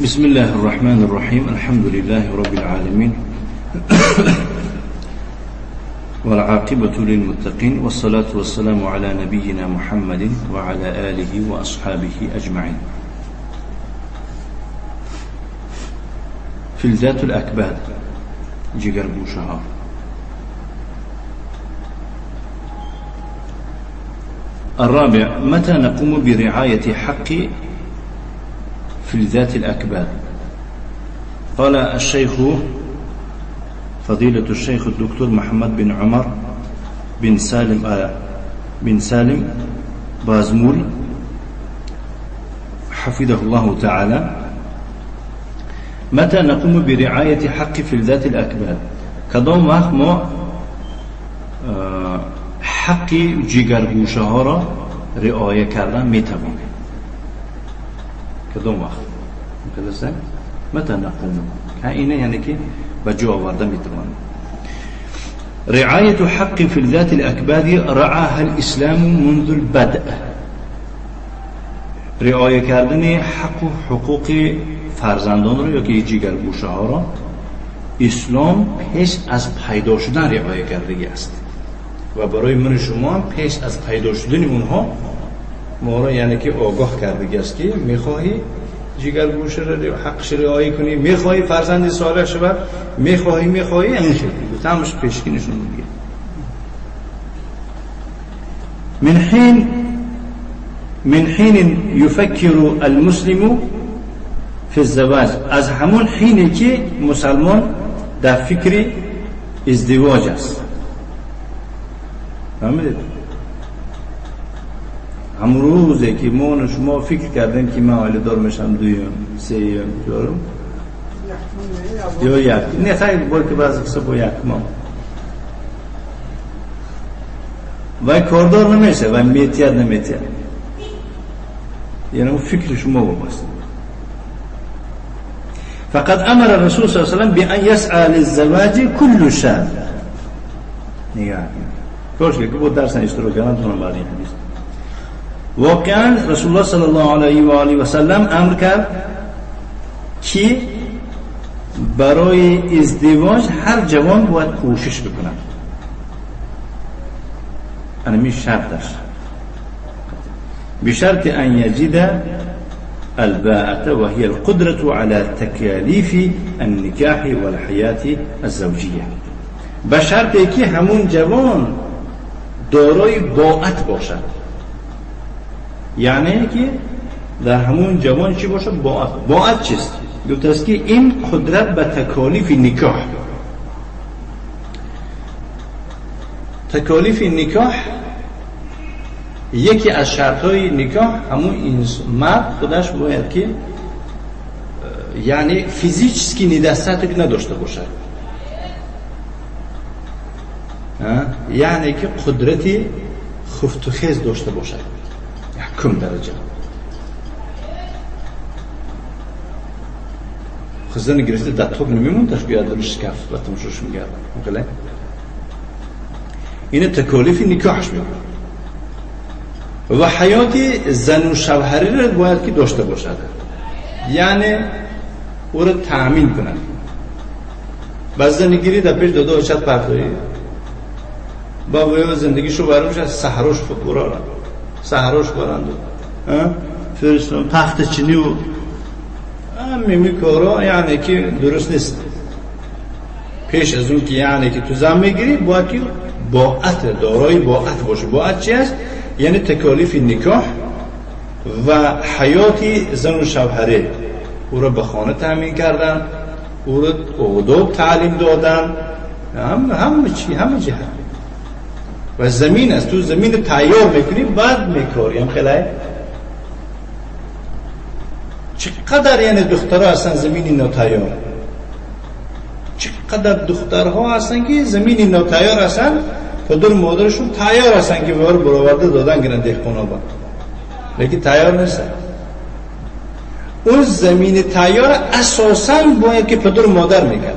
بسم الله الرحمن الرحيم. الحمد لله رب العالمين والعاقبة للمتقين والصلاة والسلام على نبينا محمد وعلى آله وأصحابه أجمعين. فلذات الأكباد جگرگوشه‌ها. الرابع: متى نقوم برعاية حق فلذات الأكباد؟ قال الشيخ فضيلة الشيخ الدكتور محمد بن عمر بن سالم بازمول حفظه الله تعالى: متى نقوم برعاية حق فلذات الأكباد؟ کدام وقت ما حق جگرگوشه ها را رعایه کردن میتوانیم؟ کدام وقت؟ متى نقوم اینه یعنی که به جا آورده میتوانیم. رعایة حق فلذات الأكباد رعاها الإسلام منذ البدء. رعایه کردن حق و حقوق فرزندان را یا که جگرگوشه ها را اسلام پیش از پیدا شدن رعایه کردگی است و برای من شما هم پیش از پیدا شدن اونها ما را یعنی که آگاه کردگی است که میخواهی جگرگوشه را حقش رعایه کنی، میخواهی فرزند صالح شود، میخواهی این شکلی گفتمش پیشکی نشون میده. من حين يفكر المسلم في الزواج، از همون حینی که مسلمان در فکر ازدواج است. فهمیدید؟ همون روزی که ما شما فکر کردیم که من عائله دار میشم، دویم، سیم، چهارم یا یک، نه خیلی بار که بعضی کسا با یک ما و کاردار نمیشه و میتید نمیتید، یعنی اون فکر شما وابسته. فقد امر الرسول صلی الله علیه و سلم بان يسعى للزواج كل شاب. نگاه کاش که بود درس اشتراک کردن تونم بعد این حدیث. واقعا رسول الله صلی الله علیه و آله و سلم امر کرد که برای ازدواج هر جوان باید کوشش بکنه. می شرط داشت، بشرط ان يجد الباءة وهي القدرة على تكاليف النكاح والحياة الزوجية. به شرطی که همون جوان دارای باعت باشد، یعنی که در همون جوان چی باشد؟ باعت. باعت چیست؟ گفت است که این قدرت به تکالیف نکاح، تکالیف نکاح، یکی از شرطهای نکاح همون مرد خودش باید که یعنی физически недостаток نداشته باشد، یعنی که قدرت خفت و خیز داشته باشد یکم درجه. خزن گرفته در توب نمیموندش بیاد در شکف و تمشوش میگرد. اینه تکالیف نکاحش میگه و حیات زن و شوهری را باید که داشته باشد، یعنی او را تأمین کند. بعض زنگیری در پیش داده باشد پرتایی با وی زندگیشو برامش از سحروش خود برارن سحروش برند فرستم تخت چینی و همی کارا، یعنی که درست نیست. پیش از اون که یعنی که تو زن میگیری باید که باعت دارای باعت باشه. باعت چی است؟ یعنی تکالیف نکاح و حیات زن و شوهره، او را به خانه تامین کردن، او را آداب تعلیم دادن، هم چی، همه جهت و زمین است. تو زمین تیار میکنی بعد میکاری هم خیلی چقدر یعنی دخترها هستن زمین ناتیار، چقدر دخترها هستن که زمین ناتیار هستن، پدر مادرشون تیار هستن که بار برآورده دادن گیرن دهقانا با، لیکن تیار نیستن. اون زمین تیار اساسا باید که پدر مادر میگن.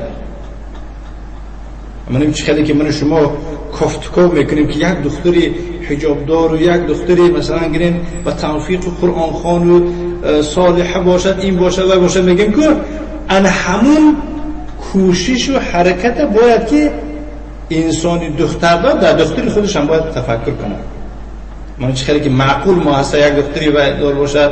من این خیلی که من شما кофтуков мекунем ки як духтари ҳиҷобдор ва як духтари масалан гирем ба тавфиқ қуръонхон ва солиҳа бошад, ин бошад ва бошад, мегем ки ана ҳамун кӯшишу ҳараката бояд ки инсони духтардор дар духтари худаш ҳам бояд тафаккур кунад. Ман чӣ хеле ки маъқул мо ҳаста як духтари дор бошад,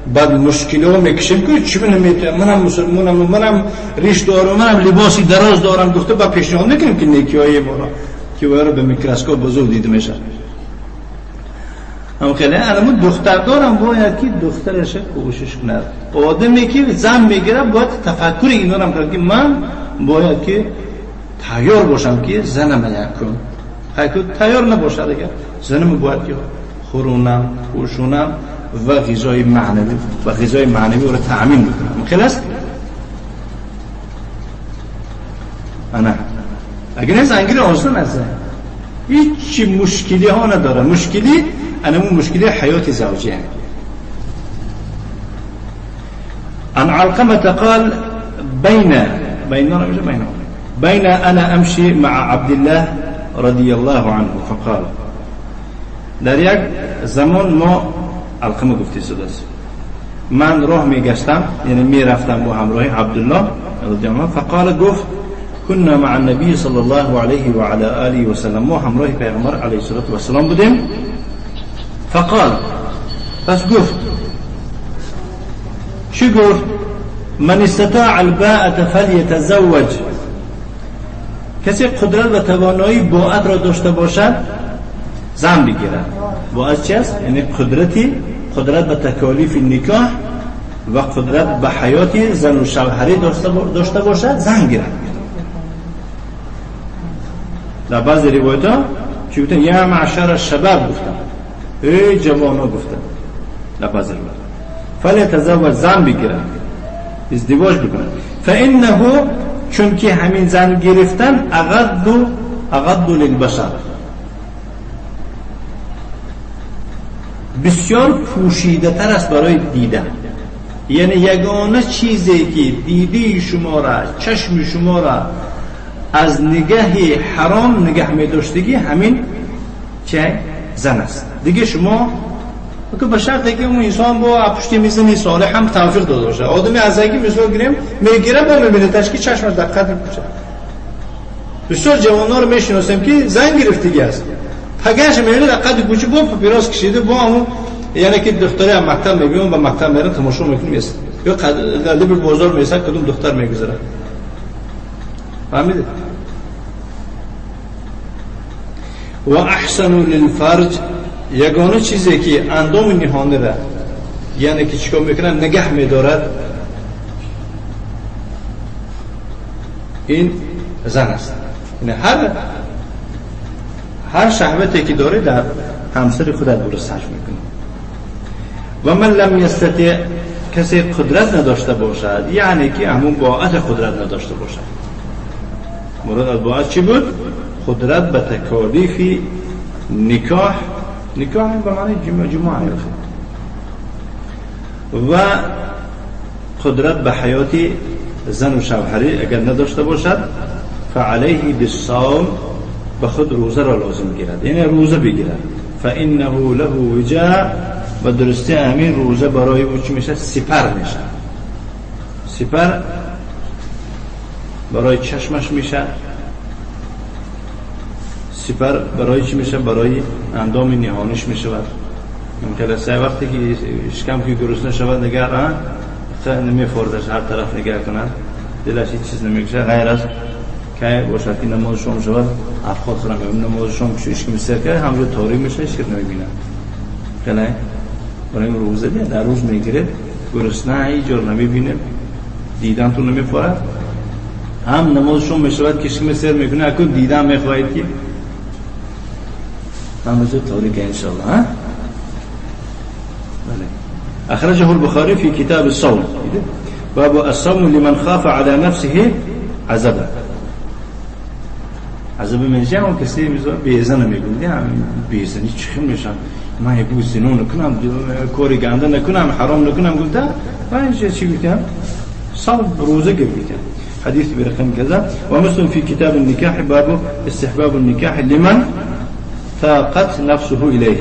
баъд мушкилиҳо мекашем ки чӣ наметавонам, манам мусулмонам, манам риш дорам, манам либоси дароз дорам, гуфта ба пешниҳод мекунем ки некиҳои моро ки вайро ба микроскоп бузург дида мешавад. Ҳам хеле анаму духтардорам бояд ки духтараша кӯшиш кунад. Одаме ки зан мегирад бояд тафаккури инорам кунад ки ман бояд ки тайёр бошам ки занама якум. Хайку тайёр набошад агар занама бояд ки хӯронам, пӯшонам ва ғизои маънавӣ ва ғизои маънавӣ ӯро таъмин бикунам. Хел аст? Ана агар не зангири осон аст, ҳеҷ мушкилиҳо надорад. Мушкили анаму мушкили ҳаёти завҷия. عن علقمة قال بين بين أنا أمشي مع عبد الله رضي الله عنه فقال. در یک زمان ما علقمه گفتی است، من راه میگشتم، یعنی میرفتم با همراه عبدالله رضی الله عنه. فقال گفت كنا مع النبي صلى الله عليه وعلى آله وسلم، ما همراه پیغمبر علیه الصلاة والسلام بودیم. فقال پس گفت، چی گفت؟ من استطاع الباءة فلیتزوج، کسی قدرت و توانایی باعت را داشته باشد زن بگیرد. باعت چی است؟ یعنی قدرت به تکالیف نکاح و قدرت به حیات زن و شوهری داشته باشد زن گیرد. در بعض روایت ها چی گفتن؟ یا معشر الشباب گفتن، ای جوانا گفتن. در بعض روایت فلیتزوج، زن بگیرد، ازدواج بکند. فانه، چون که همین زن گرفتن اغض للبصر، بسیار پوشیده تر است برای دیدن. یعنی یگانه چیزی که دیده شما را، چشم شما را از نگه حرام نگه می داشتگی همین چه زن است. دیگه شما که به شرطی که اون انسان با پشتی میزنی صالح هم توفیق داده باشه. آدمی از اینکه مثلا گیریم میگیره با میبینه تشکی چشمش دقت میکنه. بسیار جوان‌ها رو میشناسیم که زن گرفتگی است، پگهش میبینه دقت کوچه با پاپیروس کشیده با همون، یعنی که دختری هم مکتب میبینم و مکتب میرن تماشا میکنیم است، یا لب بازار میسن کدوم دختر میگذره. فهمیدید؟ و احسن للفرج، یگانه چیزی که اندام نهانه را یعنی که چیکار میکنه نگه میدارد این زن است. یعنی هر شهوتی که داره در همسر خودت برو صرف میکنه. و من لم یستطیع، کسی قدرت نداشته باشد، یعنی که همون باعت قدرت نداشته باشد. مراد از باعت چی بود؟ قدرت به تکالیف نکاح، نکاح به معنی جماع و قدرت به حیات زن و شوهری اگر نداشته باشد فعلیه بالصوم، به خود روزه را لازم گیرد، یعنی روزه بگیرد. فانه له وجاء، و درستی همین روزه برای او چی میشه؟ سپر میشه. سپر برای چشمش میشه، سپر برای چی میشه؟ برای اندام نهانش میشه. ممکنه سه وقتی که شکم که گرسنه شود نگه نمیخوردش، هر طرف نگه کند دلش هیچ چیز نمیکشه غیر از که باشد که نماز شام شود افخاد خورم. نماز شام که اشکم سر کرد همجا تاریک میشه، هیچ کس نمیبینه. خیلی برای روزه ده در روز میگیره گرسنه هیچ جور نمیبینه، دیدن تو نمیخورد، هم نماز شام میشود که اشکم سر میکنه، اکن دیدن میخواهید که همجا تاریک انشالله. ها؟ بله. أخرجه البخاري في كتاب الصوم، باب الصوم لمن خاف على نفسه عذابا. عذاب میشه اون کسی بیزن میگه، بیزنی چی میشم من یه زنا نکنم، کاری گنده نکنم، حرام نکنم، گفته من چی گفتم؟ صوم روزه گرفتم. حديث برقم كذا. ومسلم في كتاب النكاح باب استحباب النكاح لمن تاقت نفسه إليه،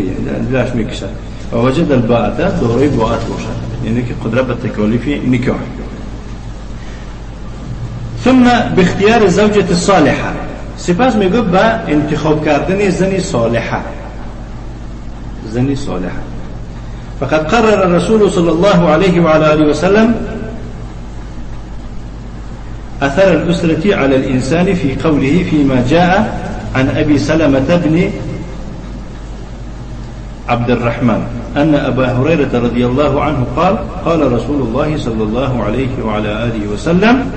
لاش میکشد و وجد الباءة دوري باءت باشد، یعنی که قدرت به تکالیف نکاح. ثم باختیار زوجة الصالحة، سپس میگه با انتخاب کردن زن صالحه، زن صالحه. فقد قرر الرسول صلى الله عليه وعلى آله وسلم أثر الأسرة على الإنسان في قوله فيما جاء عن أبي سلمة بن عبد الرحمن أن أبا هريرة رضي الله عنه قال قال رسول الله صلى الله عليه وعلى آله وسلم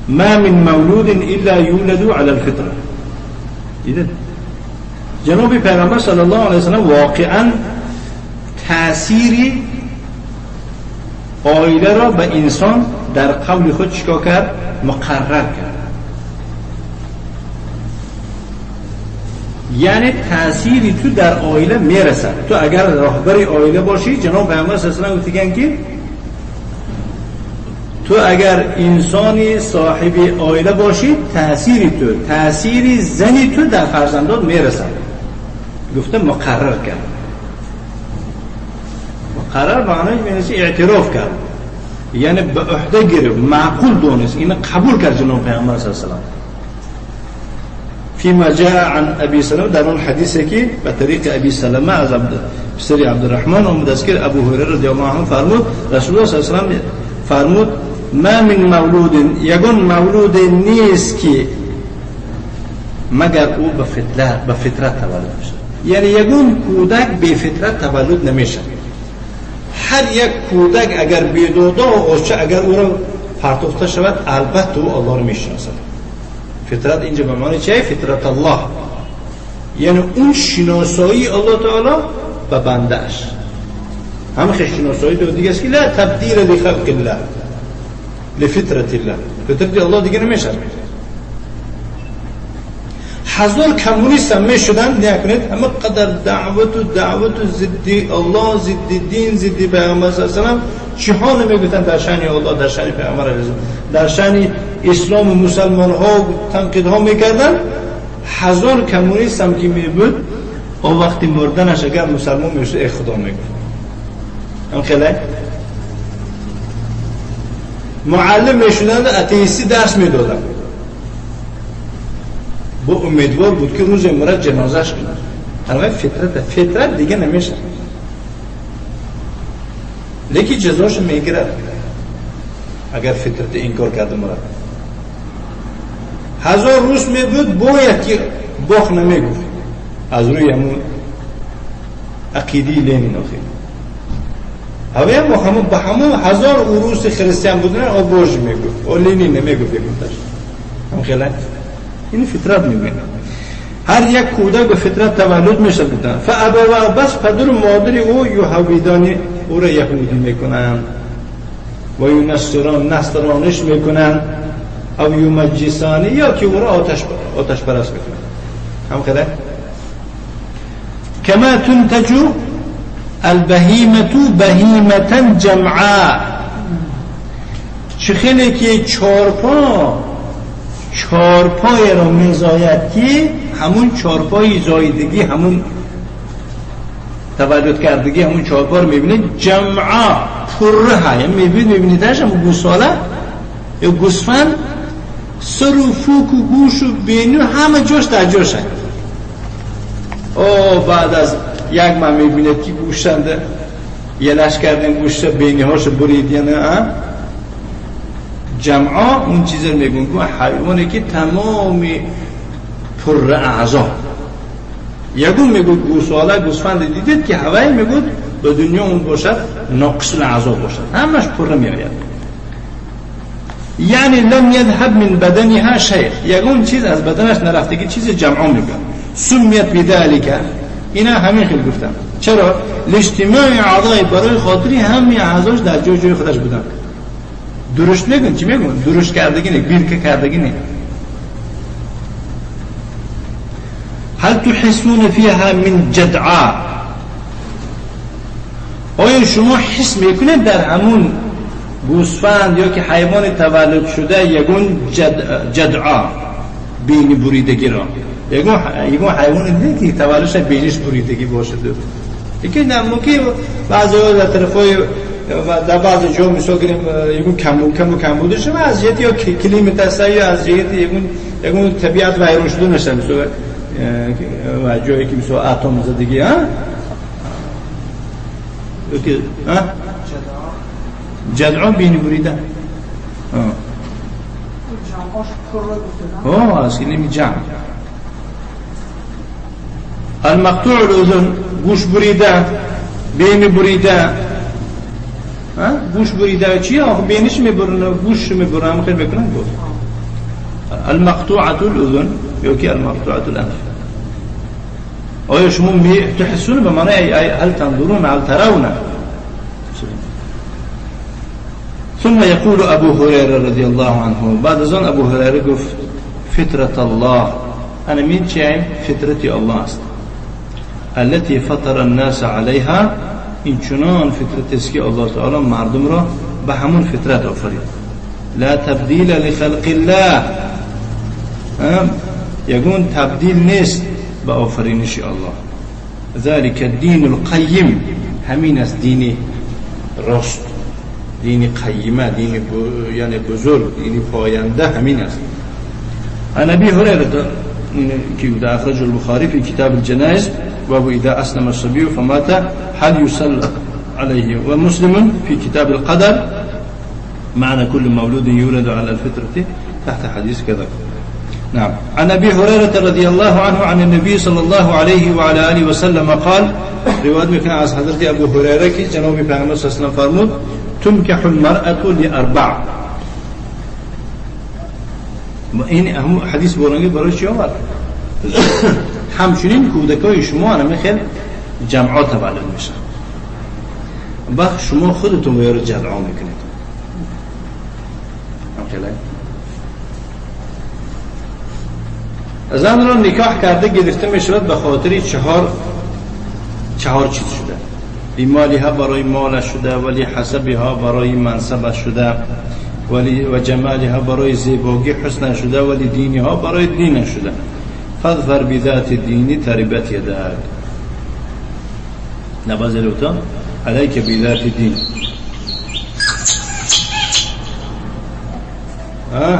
ما من مولود إلا يولد على الفطرة. إذن جناب پیغمبر صلی الله علیه وسلم واقعا تأثیر عائله را به انسان در قول خود چیکار کرد؟ مقرر کرد. یعنی تأثیری تو در عائله میرسد. تو اگر راهبر عائله باشی، جناب پیامبر صلی الله علیه و سلم گفتن که تو اگر انسانی صاحب عائله باشی، تأثیری تو، تأثیری زنی تو در فرزندات میرسد. گفته مقرر کرد. مقرر معنیش یعنی اعتراف کرد، یعنی به عهده گرفت، معقول دونست، اینو قبول کرد جناب پیامبر صلی الله علیه و سلم. فيما جاء عن أبي سلمة، در اون حدیثی که به طریق ابی سلمه از پسر عبدالرحمن آمده است که ابو هریره رضی الله عنه فرمود رسول الله صلی الله علیه و سلم فرمود ما من مولود، یگون مولود نیست که مگر او به فطرت تولد میشه. یعنی یگون کودک به فطرت تولد نمیشه. هر یک کودک اگر بیدودا و آچه اگر او را پرتوخته شود، البته او الله را میشناسد. فطرت اینجا به معنی چیه؟ فطرت الله، یعنی اون شناسایی الله تعالی به بنده اش. هم شناسایی دو دیگه است که لا تبدیل لخلق الله لفطرت الله، فطرت الله دیگه نمیشه. هزار کمونیست هم میشدن، نکنید اما قدر دعوت و دعوت و ضد الله، ضد دین، ضد پیامبر صلی الله علیه و سلم چه ها نمیگفتن در شأن الله، در شأن پیامبر علیه، در شأن اسلام و مسلمان ها تنقید ها میکردن. هزار کمونیست هم که میبود، او وقتی مردنش اگر مسلمان میشد ای خدا میگفت. هم خیلی معلم میشدن اتئیستی درس میدادن، با امیدوار بود که روز مرد جنازش کنه. همه فطرت، فطرت دیگه نمیشه، لیکن جزاش میگیرد اگر فطرت انکار کرده مرد. هزار روز میبود باید که باخ نمیگفت از روی همون عقیده لنین. آخه هوی هم به همون هزار عروس خریستیان بودن او بوش میگفت، او لنین نمیگفت. هم خیلی این فطرت میگه. هر یک کودک به فطرت تولد میشه بودن. فابوا بس پدر و مادر او یهودانی او را یهودی میکنن و ینصران نصرانش میکنن او یمجسانی، یا که او را آتش پرست میکنن. هم خیلی کما تنتج البهیمة بهیمة جمعا، چه خیلی که چارپای را میزاید که همون چارپای زایدگی، همون تولد کردگی، همون چارپا رو میبینه جمعا پره ها، یعنی میبینیدش هم گوساله یا گوسفند، سر و فوک و گوش و بینی همه جاش در جاشه. او بعد از یک ماه میبینه که گوشنده یلش کردن گوشت بینی هاش برید، یعنی جمعا اون چیز رو میگون که حیوانه که تمام پر اعضا. یگون میگو گوساله گوسفند دیدید که هوای میگود به دنیا اون باشد ناقص الاعضا باشد، همش پر میآید. یعنی لم یذهب من بدنها شیء، یگون چیز از بدنش نرفته که چیز جمعا میگن. سمیت بذلک، اینا همین خیلی گفتم. چرا؟ لاجتماع اعضای، برای خاطری همه اعضاش در جای جای خودش بودن. درشت میگن، چی میگن؟ درشت کردگی نه، بیرکه کردگی نه. هل تحسون فيها من جدعا، آیا شما حس میکنید در همون گوسفند یا که حیوان تولد شده یگون جدعا بینی بریدگی را، یگون حیوان دیگه که تولدش بینیش بریدگی باشه. یکی نموکی بعضی ها در طرفای در بعضی جا مثال گیریم یگون کم بودش و از جهت یا کلیم تسعی یا از جهت یگون طبیعت ویران شده نشه، مثال و جایی که مثال اتم زدگی ها یکی ها جدعا بینی بریده ها از کلیم جمع. المقطوع الاذن گوش بریده، بینی بریده. گوش بریده چیه؟ آخه بینیش میبرن، گوش میبرن، هم خیلی میکنن گوش. المقطوعة الاذن یا که المقطوعة الانف. آیا شما تحسون به معنی هل تنظرون هل ترون؟ ثم يقول ابو هريره رضي الله عنه، بعد از آن ابو هریره گفت فطرة الله، انا من چیم؟ فطرت الله است، التي فطر الناس عليها، این چنان فطرت است که الله تعالی مردم را به همون فطرت آفرید. لا تبدیل لخلق الله، یگون تبدیل نیست به آفرینش الله. ذلك الدین القیم، همین است دین راست، دین قیمه، دین یعنی بزرگ، دین پاینده همین است. عن ابي هريره که اخرجه البخاري في كتاب الجنائز باب اذا اسلم الصبي فمات هل يصلى عليه، ومسلم في كتاب القدر معنى كل مولود يولد على الفطرة تحت حديث كذا. نعم. عن ابي هريره رضي الله عنه عن النبي صلى الله عليه وعلى اله وسلم قال، روایت میکنه از حضرت ابو هریره که جناب پیامبر صلی الله علیه و فرمود تنکح المرأة لأربع. این هم حدیث برانگی برای چی آورد؟ همچنین کودکای شما همه خیلی جمعات تولد میشن، وقت شما خودتون باید جدعا میکنید. زن را نکاح کرده گرفته میشود به خاطر چهار چیز شده. بیمالیها برای مالش شده، ولی حسبها برای منصبش شده، ولی و جمالها برای زیبایی حسن شده، ولی دینها برای دینش شده. فاظفر بذات الدین تربت یداک. نباز لوتا علیک بذات الدین. ها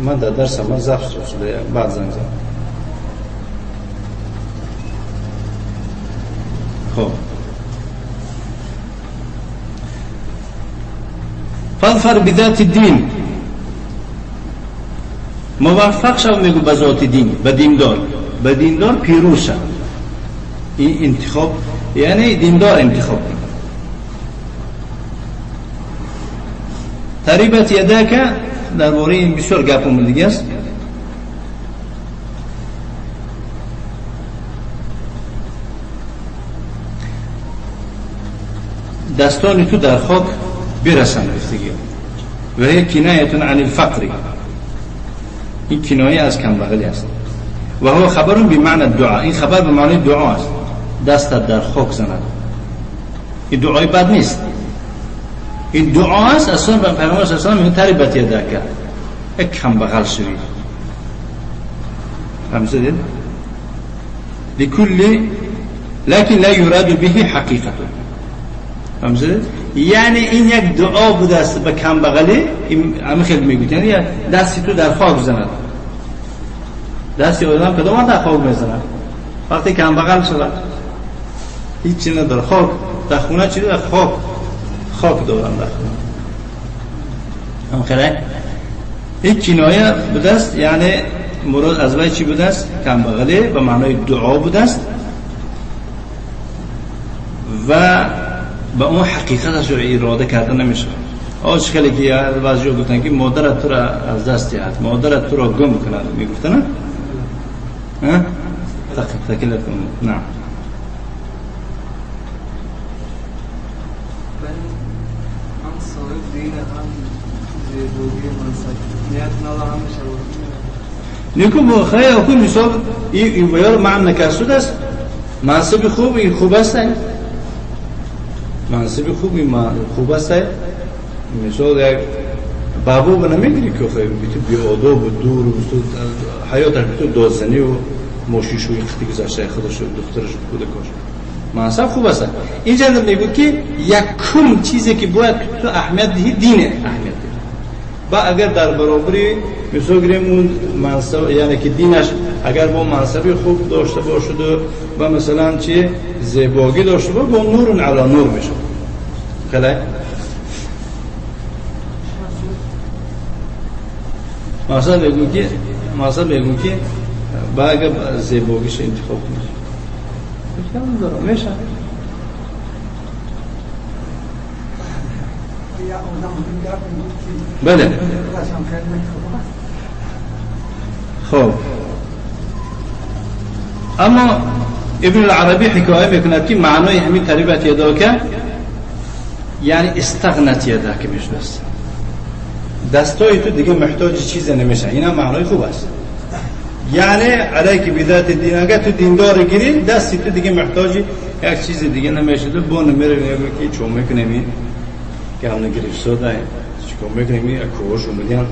من در درس من ضبط شده، بعد زنگ زدم. خب فاظفر بذات الدین، موفق شو میگو به ذات دین، به دیندار، به دیندار پیروز شو. این انتخاب یعنی دیندار انتخاب کن. تریبت یداک درباره این بسیار گپ اومد دیگه است. دستان تو در خاک برسن دیگه. و هي کنایه عن الفقر، این کنایه از کمبغلی است. و هو خبر بمعنى الدعاء، این خبر به معنی دعا است. دستت در خاک زند، این دعای بد نیست، این دعا است. اصلا به پیامبر صلی الله علیه و آله تربت یدک، یک کمبغل شوی. فهمتید؟ لكل لكن لا يراد به حقیقته. فهمتید؟ یعنی این یک دعا بوده است به کمبغلی. همه خیلی میگوید یعنی دستی تو در خاک زند. دستی آدم کدام در خاک میزند؟ وقتی کمبغل شد هیچی نداره، خاک در خونه چی داره؟ خاک، خاک دارم در خونه. هم خیلی این کنایه بوده است، یعنی مراد از وی چی بوده است؟ کمبغلی به معنای دعا بوده است و به اون حقیقتش رو اراده کرده نمیشه. آج خیلی که بعضی گفتن که مادرت تو را از دست دهد، مادرت تو را گم کند، میگفتن نه؟ تکلت نه. نیکو بخیر اكون مثال این ویار معنی کسود است. منصب خوب این خوب است، منصب خوب این خوب است. مثال یک بابا به نمیگیری که خیلی بیتو بی‌آداب و دور و حیاتش بیتو دازنی و ماشیشوی قطعی گذشته خودش و دخترش و کودکاش. منصب خوب است. اینجا میگه که یکم چیزی که باید تو اهمیت دهی دینه اهمیت دهی. و اگر در برابری مثال گیریم اون منصب، یعنی که دینش اگر با منصبی خوب داشته باشد و مثلا چی زیبایی داشته باشه، با نور علی نور میشه. خیلی مثلا میگو که با اگر زیباییش انتخاب کنی میشه. بله. خب اما ابن العربی حکایه میکند که معنای همین تربیت یداکه یعنی استغنت یداکه میشنست، دستای تو دیگه محتاج چیز نمیشه. اینا معنای خوب است. یعنی علیک بذات دین، اگه تو دیندار گیری دستی تو دیگه محتاج یک چیز دیگه نمیشه. تو بون میره میگه که چون میکنیم که هم نگرفت ساده چیکار میکنیم این کوش اومدن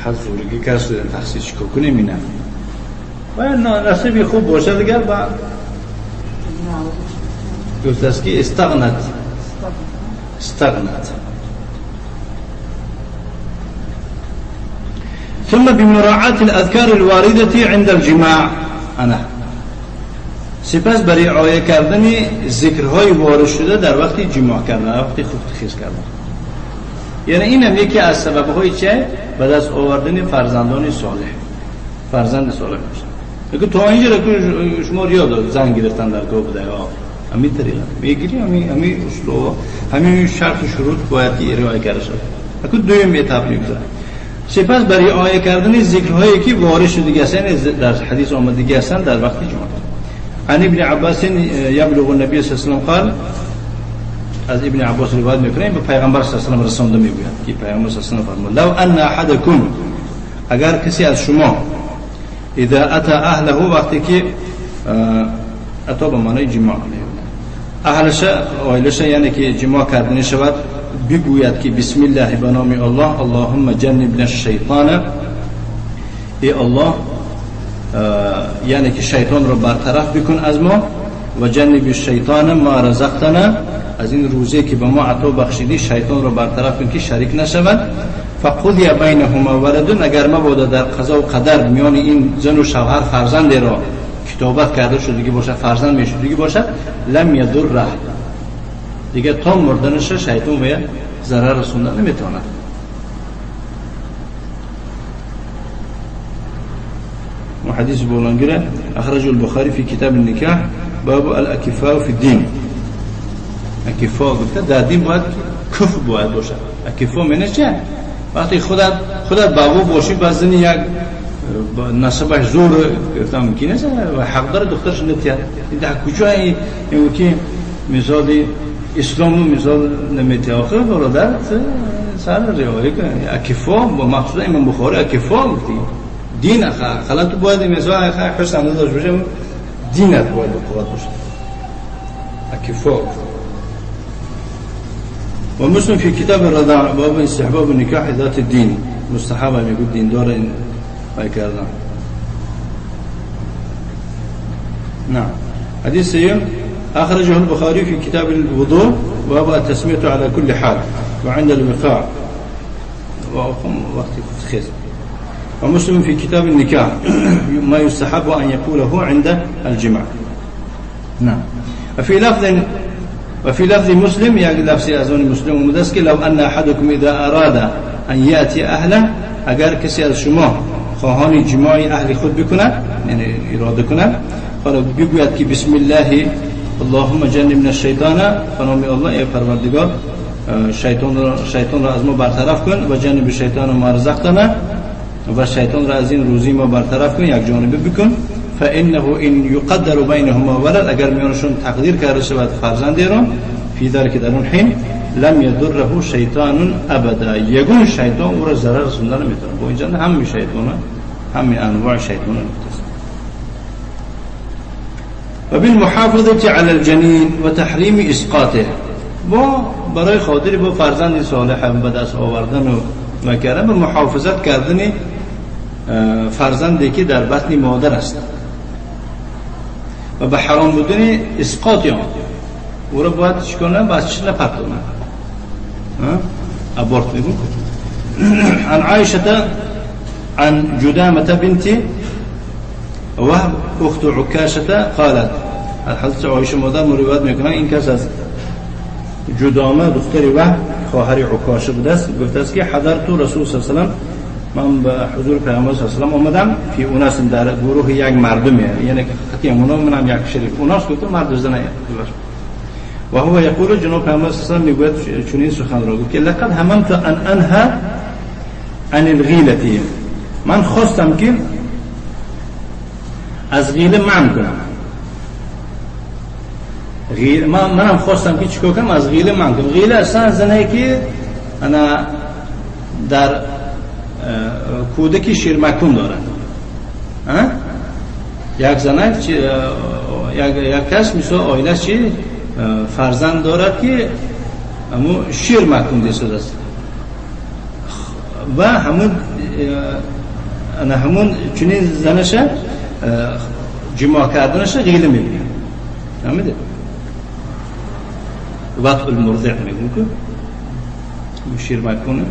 حضورگی کس دادن تخصیص چیکار کنیم اینا و نصیبی خوب باشه دیگه. با گفت است که استغنت استغنت. ثم بمراعاة الأذكار الواردة عند الجماع. أنا سپس برای رعایت کردن ذکرهای وارد شده در وقت جماع کردن، وقتی خفت خیز کردن. یعنی اینم یکی از سبب‌های چه به دست آوردن فرزندان صالح، فرزند صالح میشه. که تا اینجا که شما یاد زن گرفتن در کار بوده، همین طریقه میگیری، همین اصول، همین شرط و شروط باید رعایت کرده شود. اگه دوم etap میگذره. سپس برای رعایت کردن ذکرهایی که وارد شده هستند در حدیث آمده هستند در وقت جماع. عن ابن عباس یبلغ النبی صلی الله علیه و سلم قال، از ابن عباس روایت میکنیم به پیغمبر صلی الله علیه و سلم رسانده میگوید که پیغمبر صلی الله علیه و سلم فرمود لو ان احدکم، اگر کسی از شما اذا اتى اهله، وقتی که اتا به معنای جماع اهلش عائلش، یعنی که جماع کردن شود، بگوید که بسم الله به نام الله، اللهم جنبنا الشیطان، ای الله یعنی که شیطان رو برطرف بکن از ما، و جنب الشیطان ما رزقتنا، از این روزی که به ما عطا بخشیدی شیطان رو برطرف کن که شریک نشود. فقضی بینهما ولد، اگر مبادا در قضا و قدر میان این زن و شوهر فرزند را کتابت کرده شدگی باشد، فرزند میشدگی باشد، لم یضره، دیگه تا مردنش شیطان به ضرر رسوندن نمیتواند. وحديث بولانجرة أخرجه البخاري في كتاب النكاح باب الأكفاء في الدين. اکفا گفته در دین باید کف باید باشه. اکفا معنی چه؟ وقتی خودت بابا باشی بزنی یک نسبش زور گفتم ممکن است و حق داره دخترش نتیه. این در کجا این که مثال اسلام مثال نمیته آخر برادر سر رعایت کن. اکفا با مقصود امام بخاری اکفا گفتی دین اخلا تو باید مثال حسن داشته باشه، دینت باید قوت باشه. اکفا. ومسلم في كتاب الرضاع باب استحباب النكاح ذات الدين، مستحب يقول دين دار کردن. نعم. حديث سيم أخرجه البخاري في كتاب الوضوء باب التسمية على كل حال وعند الوقاع وقت خير. ومسلم في كتاب النكاح ما يستحب أن يقوله عند الجماع. نعم. وفي لفظ مسلم، يعني لفظ أزون مسلم ومدسك، لو أن أحدكم إذا أراد أن يأتي أهله، اگر کسی از شما خواهان جماع اهل خود بکند، یعنی اراده کند، حالا بگوید که بسم الله اللهم جنبنا الشیطان، به نام الله ای پروردگار شیطان را از ما برطرف کن، و جنب شیطان ما رزقتنا، و شیطان را از این روزی ما برطرف کن، یک جانبه بکن. فانه ان يقدر بینهما ولد، اگر میانشون تقدیر کرده شود فرزندی را، فی ذلک در اون حین لم یضره شیطان ابدا، یگون شیطان او را ضرر رسوندن نمیتونه. با اینجا همه شیطان، همه انواع شیطان نمیتونه. و بالمحافظة علی الجنین و تحریم اسقاطه، با برای خاطر با فرزند صالح به دست آوردن و مکرم و محافظت کردن فرزندی که در بطن مادر است و به حرام بودن اسقاط آن، او را باید چیکار کنه؟ باید چی نپرتونه، ابورت میگو. عن عایشه عن جدامة بنت وهب اخت عکاشه قالت، حضرت عایشه مادر روایت میکنن این کس از جدامه دختر وهب خواهر عکاشه بوده است، گفته است که حضرت رسول صلی الله علیه و سلم، من به حضور پیامبر صلی الله علیه و سلم آمدم، فی اناس در گروه یک مردمی، یعنی خطی اونا منم یک شریک اوناس، گفت مرد زن و هو یقول، جناب پیامبر صلی الله علیه و سلم میگوید چنین سخن را گفت که لقد هممت ان انها عن الغیله، من خواستم که از غیله منع کنم، منم خواستم که چیکار کنم؟ از غیله منع کنم. غیله اصلا زنه که انا در کودکی شیرمکون دارن، یک زنه یک کس مثل آیله چی فرزند دارد که همون شیر مکون دیسته است و همون همون چنین زنش جماع کردنش غیله میبینه، فهمیده؟ وطء المرضع میگم که شیر مکونه.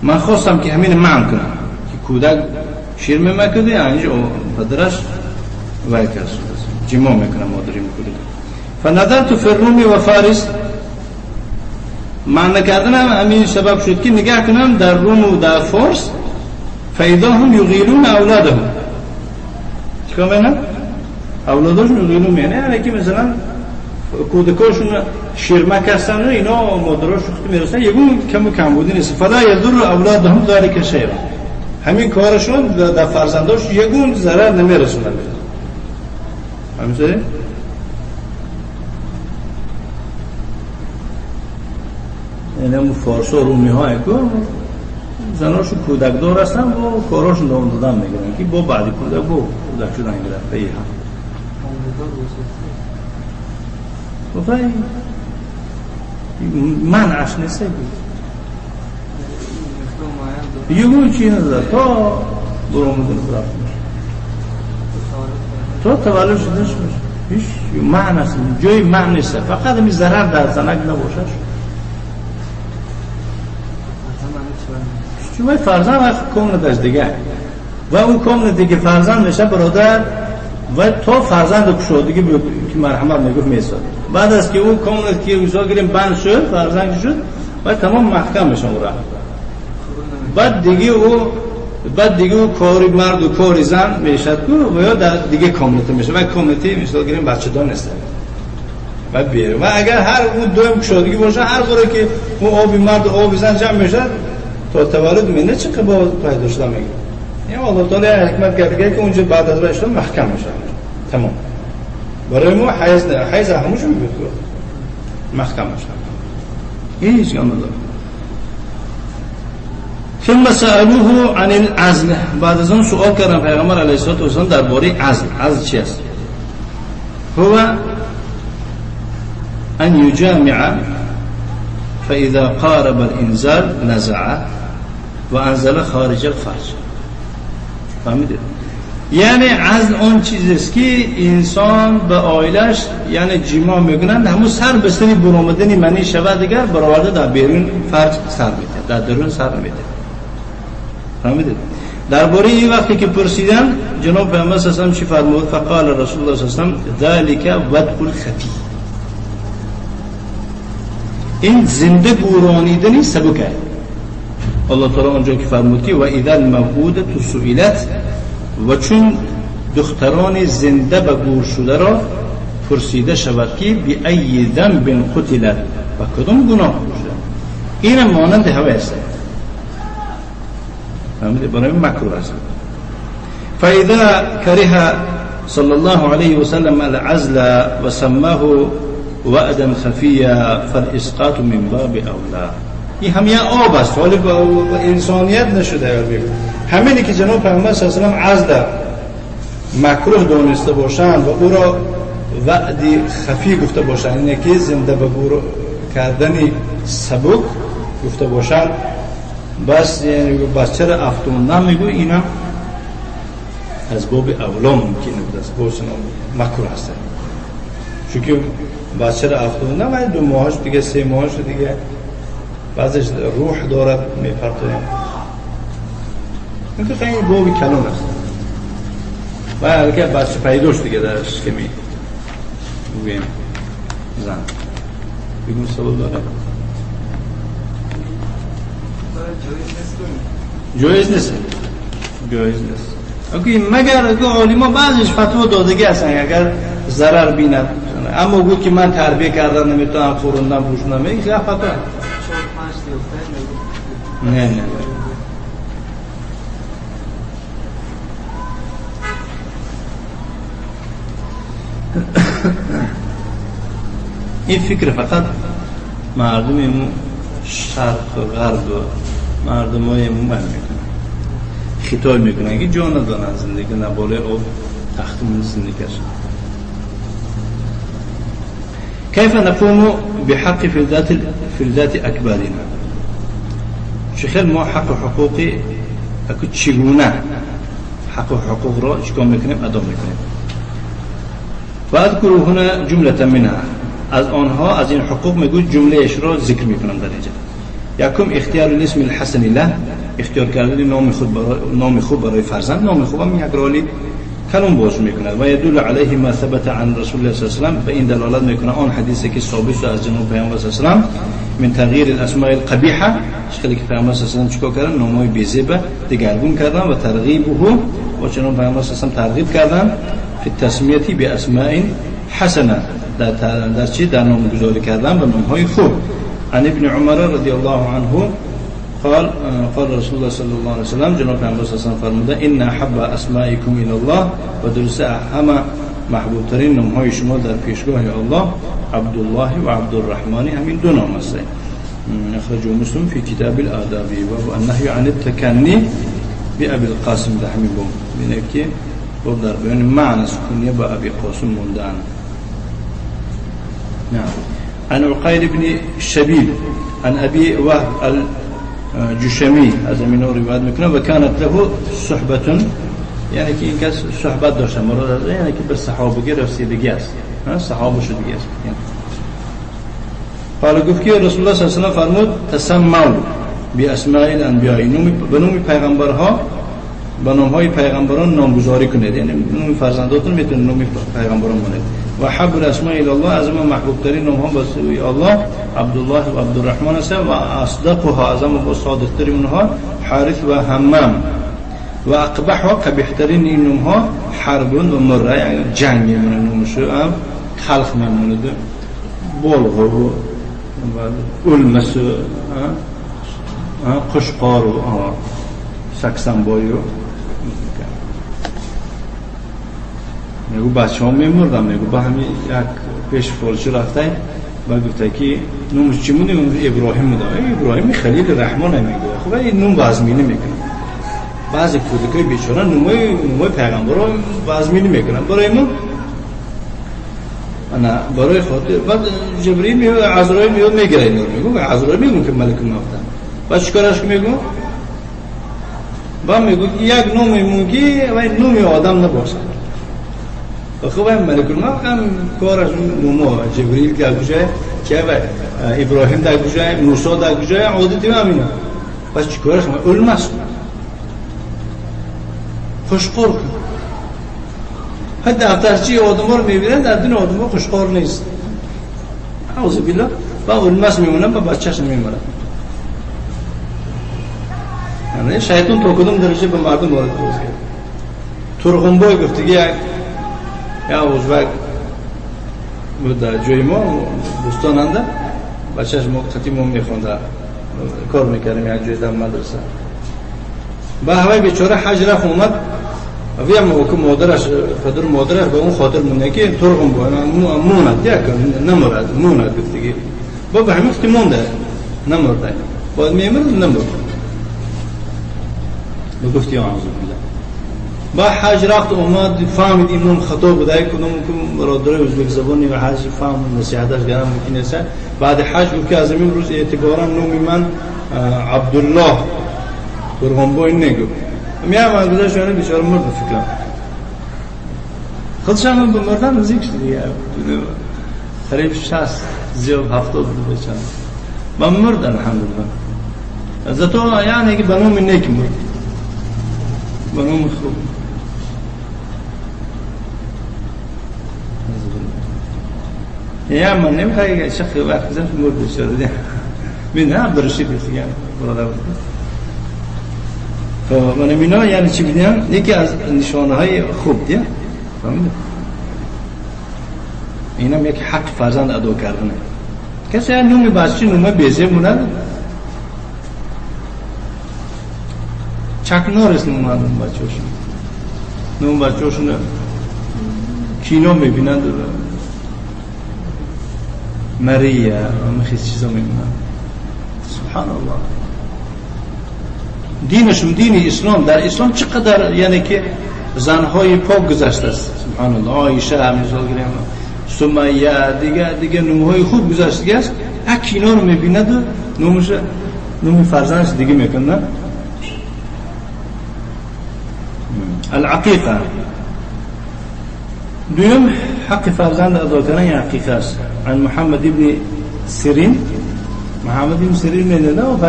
من خواستم که همین منع کنم که کودک شیر میمکده، اینجا پدرش وای کرد جماع میکنه مادری میکنه. فنظرت فی الروم و فارس، معنی کردنم همین سبب شد که نگاه کنم در روم و در فارس، فاذا هم یغیلون اولادهم، چیکار میکنن؟ اولادشون یغیلون، یعنی که مثلا کودکاشون شیرمک هستن و اینا مادراشون خود میرسن، یگون کم و کم بودی نیست. فلا یضر اولادهم ذلک شیئا، همین کارشون در فرزنداش یگون ضرر نمیرسونن. همین یعنی همون فارس و رومی های که زناشون کودک دار هستن و کاراشون دوام دادن میگیرن که با بعدی کودک با کودک شدن گرفت پی هم گفت منعش نیست، یگون چی نداره تا برآمدن رفت تا تولد شدنش میشه، هیچ معنی نیست، جای معنی نیست، فقط می ضرر در زنک نباشه. چون فرزند وقت کم نداشت دیگه و اون کم دیگه فرزند میشه برادر و تا فرزند کشاد دیگه که مرحمت میگفت میساد، بعد از که اون کم که اوزا گیریم بند شد فرزند شد و تمام محکم میشه اون راه. بعد دیگه او کاری مرد و کاری زن میشد و یا در دیگه کامنت میشه و کامنتی مثلا گیریم بچه دار نیست و بیره. و اگر هر اون دوم کشادگی باشه، هر باره که اون آبی مرد و آبی زن جمع میشه تا تولد منه چه با پیدا شده میگه. این الله تعالی حکمت کرده که اونجا بعد از رشته محکم میشه تمام. برای ما حیض نه، حیض همونجا میگه محکم میشه، هیچ کم نداره. ثم سألوه عن العزل، بعد از اون سوال کردن پیغمبر علیه الصلاة والسلام درباره عزل. عزل چی است؟ هو ان یجامع فإذا قارب الانزال نزع و انزل خارج الفرج. فهمیدید؟ یعنی عزل اون چیز است که انسان به آیلش یعنی جماع میکنند، همون سر به سری برآمدن منی شود دیگر برآورده در بیرون فرج سر میده، در درون سر نمیده. فهمیدید؟ درباره این وقتی که پرسیدن جناب پیامبر صلی الله علیه و سلم چی فرمود؟ فقال رسول الله صلی الله علیه و سلم ذلک ودء الخفی، این زنده گورانیدن سبکه. الله تعالی آنجا که فرمود که و اذا الموءودة سئلت، و چون دختران زنده به گور شده را پرسیده شود که بی ای ذنب قتلت، و کدام گناه شده، این مانند هوای است. فهمیده؟ برای مکروه است. فاذا كره صلى الله عليه وسلم العزل وسماه وعدا خفیا فالاسقاط من باب اولا. این هم یه آب است، ولی با انسانیت نشده. همینی که جناب پیامبر صلی الله علیه و سلم عزل مکروه دانسته باشند و او را وعدی خفی گفته باشند، اینه که زنده به گور کردن سبک گفته باشند، بس یعنی بچه را افتوندن میگو اینا از باب اولا ممکنه بود، از باب مکروه هست، چون که بچه را افتوندن ولی 2 ماهش دیگه 3 ماهش دیگه بعضش روح دارد میپرتویم. این که خیلی باب کلان است و اگه بچه پیداش دیگه درش که می بگیم زن بگیم سوال داره جایز نیست، جایز نیست. مگر اگه عالما بعضیش فتوا دادگی هستن اگر ضرر بیند، اما گفت که من تربیه کردم نمیتونم خوروندم پوشوندم، این خیلی فتوا نه نه. این فکر فقط مردم شرق و غرب و مردم های من میکنن، خطای میکنن که جا ندارن زندگی، نه بالای آب تختمون زندگی شد. کیف نقوم بحق فلذات اکبرنا، چه ما حق و حقوقی اکو چگونه حق و حقوق را چیکار میکنیم ادا میکنیم. و اذکر هنا جمله منها، از آنها از این حقوق میگو جمله اش را ذکر میکنم در اینجا. یکم اختیار الاسم الحسن له، اختیار کردن نام خود برای نام خوب برای فرزند، نام خوب هم یک رالی کلام باز میکند. و یدل علیه ما ثبت عن رسول الله صلی الله علیه و سلم، به این دلالت میکنه آن حدیثی که ثابت شد از جناب پیامبر صلی الله علیه و سلم من تغییر الاسماء القبیحه، خیلی که پیامبر صلی الله علیه و سلم چیکار کردن نامهای بیزیبه دگرگون کردن و ترغیبه و جناب پیامبر صلی الله علیه و سلم ترغیب کردن فی التسمیه باسماء حسنه، در چی در نامگذاری کردن به نامهای خوب. عن ابن عمر رضی الله عنه قال قال رسول الله صلی الله علیه و سلم، جناب پیامبر صلی الله علیه و سلم فرموده ان احب اسمائکم الی الله، و درست همه محبوب ترین نامهای شما در پیشگاه الله عبدالله و عبدالرحمن، همین دو نام است. اخرجه مسلم فی کتاب الآداب و النهی عن التکنی بأبی القاسم. در همین باب اینه که باب در بیان معنی سکنیه با ابی قاسم موندن. نعم. عن عقيل بن شبيب عن أبي وهب الجشمي از اینو روایت میکنه و كانت له صحبة، یعنی که این کس صحبت داشته، مراد از یعنی که به صحابگی رسیدگی است، صحابه شدگی است. قال گفت که رسول الله صلی الله علیه و سلم فرمود تسموا باسماء الانبیاء، به نام پیغمبرها، به نامهای پیغمبران نامگذاری کنید، یعنی نام فرزنداتون میتونید نام پیغمبران بمونید. و حب الاسماء الی الله، از ما محبوب ترین نام ها به سوی الله عبدالله و عبدالرحمن است و اصدقها، از ما صادق ترین اونها حارث و همام، و اقبحها قبیح ترین این نام ها حرب و مره، یعنی جنگ میمونه نامش هم تلخ میمونه، بلغ و ölməsi، قشقار و سکسنبای و میگو بچه ها میمردم، میگو با همین یک پیش فالچی رفته و گفته که نومش چی مونده؟ ابراهیم بوده. ابراهیم خلیل رحمان میگه. خب این نوم وزمینی میکنه. بعضی کودکای بیچاره نومای پیغمبرا وزمینی میکنن. برای ما انا برای خاطر بعد جبرئیل میاد عزرائیل میاد میگیره اینا رو، میگه عزرائیل میگه که ملک الموت. بعد چیکارش میگه؟ بعد میگه یک نوم میگی و نوم آدم نباشه. خب هم ملک الموت هم کارش نومو جبرئیل که کجای چه و ابراهیم در کجای موسی در کجای عادتی هم اینا. پس چیکارش ölmez. خوشقور کن. حتی دفترچی آدم ها رو میبینن در دین آدم ها خوشقور نیست. اعوذ بالله. و ölmez میمونن و بچه‌ش میمونن. یعنی شیطان تا کدوم درجه به مردم وارد کرد. ترغنبای گفت دیگه یک ازبک بود در جای ما بوستاننده بچه‌ش ما قطعی ما میخونده کار میکردیم یک جای در مدرسه. به هوای بیچاره حج رفت اومد و هم که مادرش پدر مادرش به اون خاطر مونده که ترغم با موند یک نمرد موند گفت دیگه با به همین وقتی مونده نمرده باید میمرد نمرد. گفت یا اعوذ بالله. با حج رفت اومد فهمید امام خطا بوده کدوم برادر ازبک زبانی و حج فهم نصیحتش کردم ممکن است بعد حج گفت که از این روز اعتبارا نام من عبدالله قرغانبوی نگو میام من گذاشت یعنی بیچاره مرد فکرم خودش هم به مردن نزدیک شد دیگه قریب 60 زیاد 70 بود بچه من مرد الحمدلله زتو یعنی که به نام نیک مرد به نام خوب یا من نمیخوای شخص وقت زن مرد بیچاره دیگه من عبدالرشید دیگه برادر بود. خب من اینا یعنی چی میگم یکی از نشانه های خوب دیگه فهمیدی اینم یک حق فرزند ادا کردنه کسی نوم بچه نوم بیزه مونه چک نارس نوم بچه‌شون نوم بچه‌شون کینو میبینند مریه همه چیزا میبینند. سبحان الله دینشون دین اسلام در اسلام چقدر یعنی که زنهای پاک گذشته است. سبحان الله عایشه مثال گیریم سمیه دیگه نموهای خوب گذشته است. یک اینا رو میبیند و نومش نوم فرزندش دیگه میکنه. العقیقه دوم حق فرزند ادا کردن عقیقه است. عن محمد ابن سیرین محمد ابن سیرین میدونه و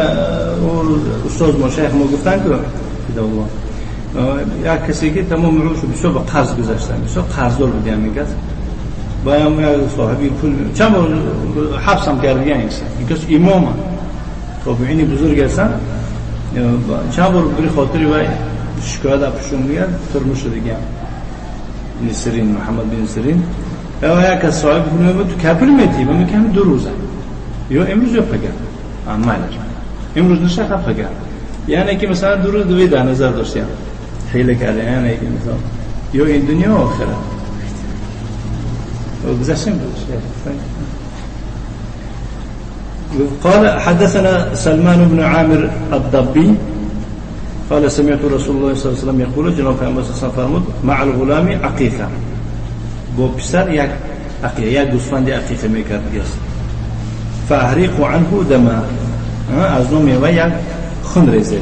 استاد ما شیخ ما گفتن که الله یک کسی که تمام عمرش بسیار با قرض گذشتن بسیار قرضدار بودی همین کس باید یک صاحبی پول چند بار حبس هم کرده این کس امام تابعین بزرگ هستن چند بار بری خاطری و شکایت اپشون میگن ترمش دیگه ابن سیرین محمد بن سیرین یا یک کس صاحب پول میگه تو کپل میتی من میگم دو روزه یا امروز یا پگه عملش امروز نشه پگه یعنی که مثلا دو روز دوی در نظر داشتیم حیله کرده یعنی که مثلا یا این دنیا آخره گذشتیم بود. قال حدثنا سلمان بن عامر الضبي قال سمعت رسول الله صلى الله عليه وسلم يقول جناب پیامبر صلی الله علیه و فرمود مع الغلام عقیقه با پسر یک عقیقه یک گوسفند عقیقه میکرد فاحریق عنه دما از نوم و یک خون ریزه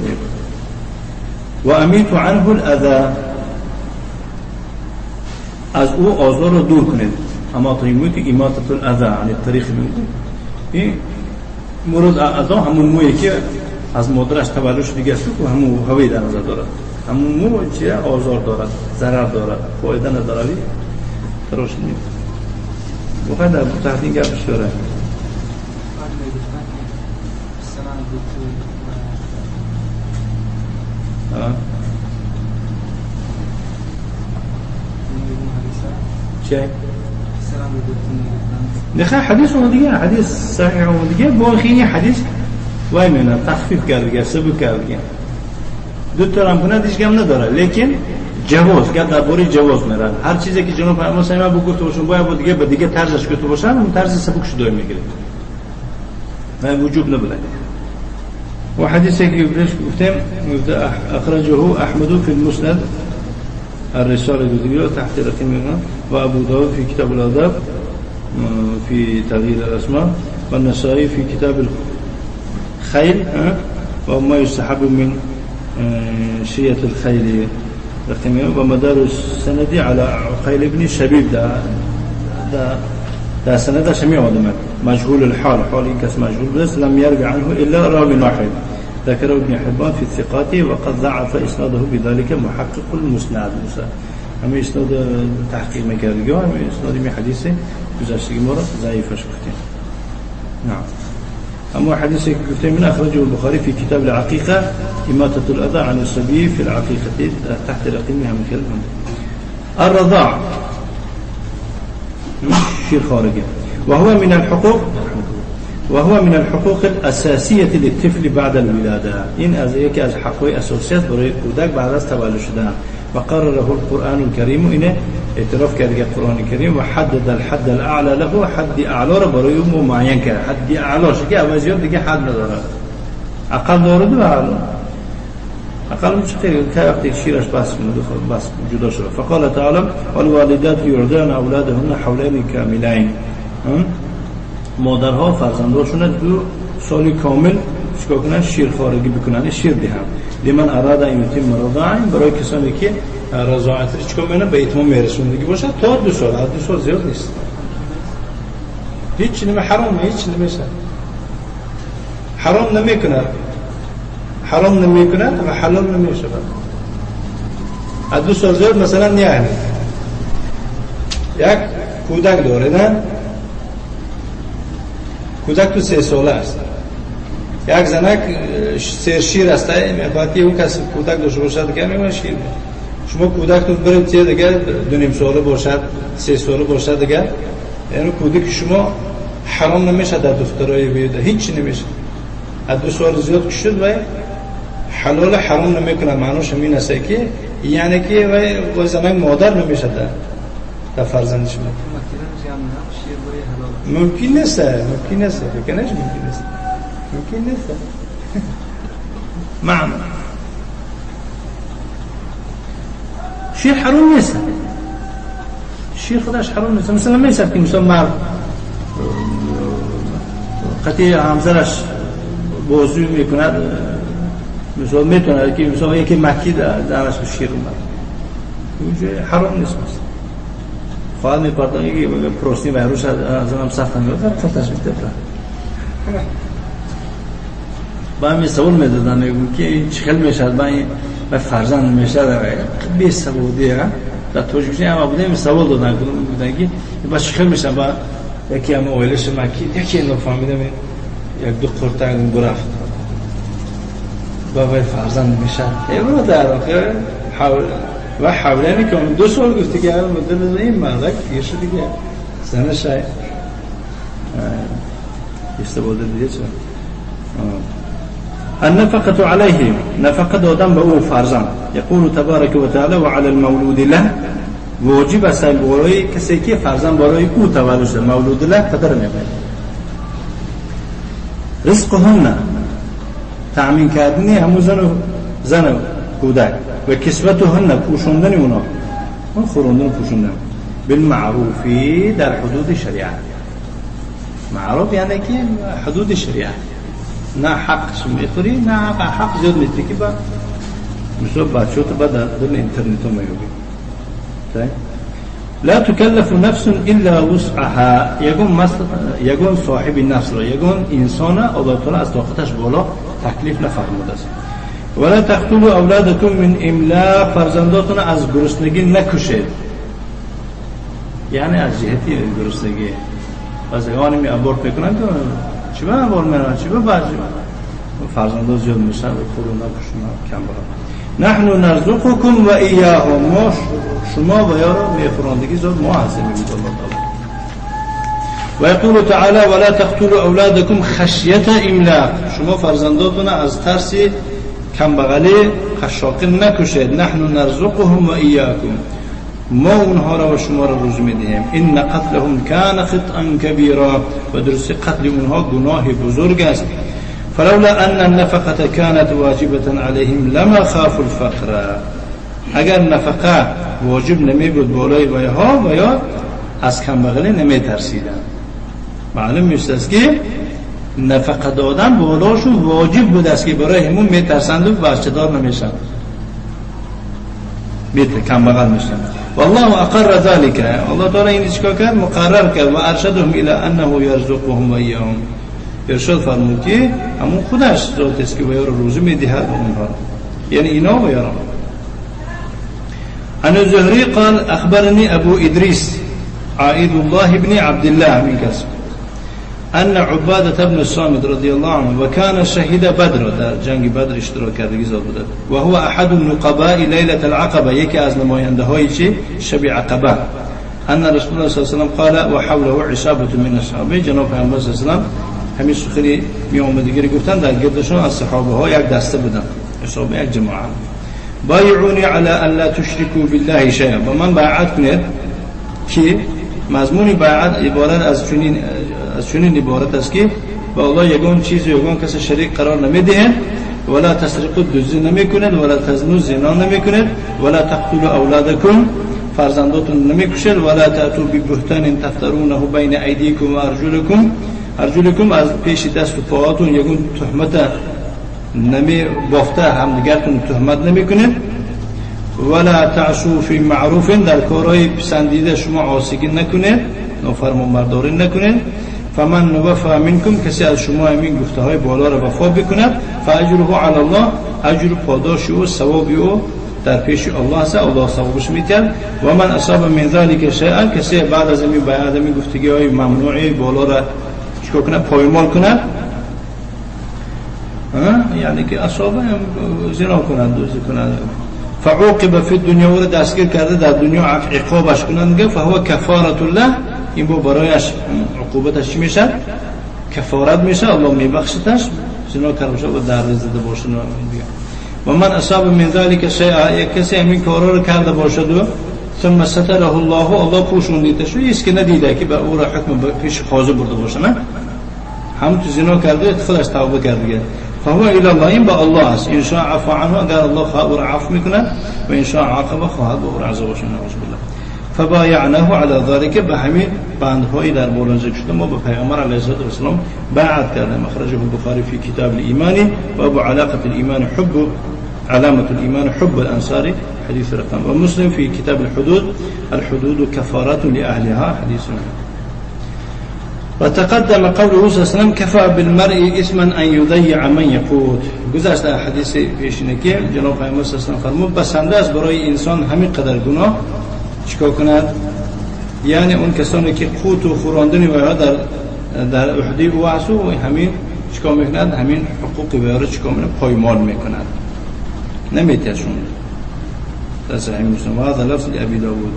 و امیت عنه الاذى از او آزار رو دور کنید. اما تیموت اماطه الاذى عن الطريق این مورد اذا همون مویی که از مادرش تولد شده دیگه است و همون هوی در نظر دارد همون مو چیه آزار دارد ضرر دارد فایده ندارد تراش نیست. واقعا در تحت این گپش داره. چه؟ نه حدیث اون دیگه حدیث صحیح اون دیگه با خیلی حدیث وای میونه تخفیف کرد دیگه سبک کرد دیگه دو تا هم کنه دیگه هم نداره لیکن جواز گپ درباره جواز میره هر چیزی که جناب پیامبر صلی الله علیه و گفته باشون باید دیگه به دیگه طرزش گفته باشن اون طرز سبک شده میگیره نه وجوب نبوده. و حدیثی که گفتیم اخرجه احمد في المسند الرسالة الجزئية تحت رقم وأبو داود في كتاب الآداب في تغيير الأسماء والنسائي في كتاب الخيل وما يستحب من شية الخيل رقم ومدار السند على عقيل بن شبيب ده سند شميع آدمه مجهول الحال حال این کس مجهول بس لم يروي عنه إلا راوي واحد ذكره ابن حبان في الثقات وقد ضعف إسناده بذلك محقق المسند. همه اسناد تحقیق میکرد دیگه همه اسناد می حدیث گذشتگی ما را ضعیفش گفتیم. نعم اما حدیثی که گفتیم من اخرجه البخاری في كتاب العقيقة إماتة الأذى عن الصبي في العقيقة تحت رقم هم خیلی الرضاع شیر خارجه وهو من الحقوق الأساسية للطفل بعد الولادة. این از یکی از حقوق اساسی است برای کودک بعد از تولد شدن. و قرره القرآن الكريم اینه اعتراف کرد قرآن کریم و حدد الحد الاعلى له حد اعلا را برای او معین کرد. حد اعلا که اول زیاد دیگه حد نداره اقل داره و اعلا. اقل چه وقتی شیرش بس بس جدا شد. فقال تعالی والوالدات یرضعن اولادهن حولین کاملین. مادرها فرزنداشون 2 سال کامل چیکار کنن؟ شیرخوارگی بکنن، شیر دهن. لمن اراد ان یتم رضاعه، برای کسانی که رضاعت چیکار میکنن به اتمام میرسوندگی باشه تا 2 سال. از 2 سال زیاد نیست. هیچ نمی حرام، هیچ نمیشه. حرام نمیکنه، حرام نمیکنه و حلال نمیشه. از 2 سال زیاد مثلا یعنی یک کودک داره، نه کودک تو 3 ساله است، یک زنک سرشیر است، میخواد که اون کسی کودک داشته باشد دیگه میگه شیر. شما کودکتون برید چه دیگه 2.5 ساله باشد، 3 ساله باشد دیگه، یعنی کودک شما حرام نمیشه در دخترای بیده، هیچ نمیشه. از 2 سال زیاد شد و حلال حرام نمیکنه. معناش همین است که یعنی که و زنک مادر نمیشه در فرزند شما. ممکن نیست، ممکن نیست، ممکن نیست، ممکن نیست. معنی شیر حرام نیست، شیر خودش حرام نیست. مثلا میشه که مثلا مرد قطعی همسرش بازوی میکند، مثلا میتونه که مثلا یکی مکی دانش به شیر اومد، اونجا حرام نیست. خواهد میپردن یکی پروستی و روش از هم سخت میگه خودش میتپره. با می سوال میدادن میگم که چخل میشد با این فرزند میشد بی سوادی ها در توجیه اما بودیم سوال دادن بودن که با چخل میشد با یکی هم اویلش مکی یکی اینو فهمیدم یک دو قرتنگ برفت با فرزند میشد. ای برادر آخه و حولینی که 2 سال گفتی که مدل این مردک پیر شد دیگه زنش استفاده دیگه چرا. النفقة عليه، نفقه دادن به او فرزند. یقول تبارک و تعالی و علی المولود له، واجب است برای کسی که فرزند برای او تولد شده، مولود له پدر میباید. رزقهن، تأمین کردن همون زن و کودک، و کسوتهن، پوشوندن اونا، اون خوراندن و پوشوندن، بالمعروفی، در حدود شریعت. معروف یعنی که حدود شریعت، نه حقش میخوری نه حق زیاد میتری که با مثل بچه تو بعد در اینترنت ها میوبی. لا تکلف نفس الا وسعها، یگون صاحب نفس را، یگون انسان الله تعالی از طاقتش بالا تکلیف نفرموده است. ولا تقتلوا اولادکم من املاق، فرزنداتون از گرسنگی نکشید، یعنی از جهتی گرسنگی. بعضی می ابورت میکنن که چی به بار میرن، چی به بعضی فرزندا زیاد میشن و خورونا پوشونا کم برن. نحن نرزقکم و ایاهم، ما شما و یارو میخوراندگی زاد ما هستیم میگه الله تعالی. و یقول تعالی ولا تقتلوا اولادکم خشیت املاق، شما فرزنداتون از ترس کمبغلی قشاقی نکشید. نحن نرزقهم و ایاکم، ما اونها را و شما را روزی میدهیم. ان قتلهم کان خطأ کبیرا، و درست قتل اونها گناه بزرگ است. فلولا ان النفقه كانت واجبة عليهم لما خافوا الفقر، اگر نفقه واجب نمی بود بالای ویها و یا از کمبغلی نمی ترسیدن. معلوم میشه است که نفقه دادن بالاشون واجب بود است که برای همون می ترسند و بچه دار نمیشن، کمبغل میشن. والله اقر ذلك، الله تعالی این چیکار کرد؟ مقرر کرد. و ارشدهم الى انه یرزقهم و ایاهم، ارشاد فرمود که همون خودش ذات است که به یارو روزی میدهد به اونها، یعنی اینا و یاران. عن الزهري قال اخبرني ابو ادريس عائد الله بن عبد الله من كسب ان عبادة بن الصامت رضي الله عنه وكان شهيد بدر، در جنگ بدر اشتراک کردگی زاد بوده، و هو احد النقباء ليلة العقبه، یکی از نماینده های چی شب عقبه. ان رسول الله صلی الله علیه و سلم قال وحوله عصابه من الصحابه، جناب پیامبر صلی الله علیه و سلم همین سخنی می آمدگی گفتن، در گردشون از صحابه ها یک دسته بودن، عصابه یک جماعه. بایعونی علی ان لا تشرکوا بالله شیئا، با من بیعت کنید که مضمون بیعت عبارت از چنین عبارت است که با الله یگان چیز یگان کس شریک قرار نمیدهید. ولا تسرقوا دزدی نمیکنید، ولا تزنوا زنا نمیکنید، ولا تقتلوا اولادکم فرزنداتون نمیکشید، ولا تأتوا ببهتان تفترونه بین ایدیکم و ارجلکم، ارجلکم از پیش دست و پاهاتون یگون تهمت نمی بافته همدیگرتون تهمت نمیکنید، ولا تعصوا فی معروف در کارهای پسندیده شما عاصیگی نکنید، نافرمانبرداری نکنید. فمن وفا منکم کسی از شما همین گفته های بالا را وفا بکند، فاجره علی الله اجر پاداش او ثواب او در پیش الله است، الله ثوابش میده. و من اصاب من ذلك شیئا کسی بعد از این بیعت این گفتگی های ممنوعی بالا را چیکار کنه؟ پایمال کنه، یعنی که اصاب زنا کند، دزدی کند، فعوقب فی الدنیا او را دستگیر کرده در دنیا عقابش کنند، فهو کفاره له این با برایش عقوبتش چی میشه؟ کفارت میشه، الله میبخشدش، زنا کرده باشه و در زده باشه. و من اصاب من ذلك شیئا یک کسی همین کارا رو کرده باشد و ثم ستره الله الله پوشوندیدش و هیچ که ندیده که به او را حکم پیش قاضی برده باشه، نه هم تو زنا کرده خودش توبه کرده، فهو الی الله این با الله است، ان شاء عفو عنه اگر الله خواه او را عفو میکنه و ان شاء عاقبه خواهد به او را عذابش نعوذ بالله. فبایعناه علی ذلك به همین بندهایی در بالا ذکر شده ما به پیامبر علیه الصلاه و السلام بیعت کردیم. اخرجه البخاری فی کتاب الایمان باب علاقه الایمان حب علامة الإيمان حب الأنصار حديث رقم، ومسلم في كتاب الحدود الحدود كفارات لأهلها حديث. وتقدم قوله صلى الله عليه وسلم كفى بالمرء إثما أن يضيع من يقوت. گذشت حدیث پیشینه که جناب پیامبر صلی الله علیه و فرمود بسنده است برای انسان همین قدر گناه چیکار کند، یعنی اون کسانی که قوت و خوراندن و در عهده او است و همین چیکار میکند، همین حقوق و چیکار میکند، پایمال میکند، نمیتشون. در صحیح مسلم وهذا لفظ لأبي داود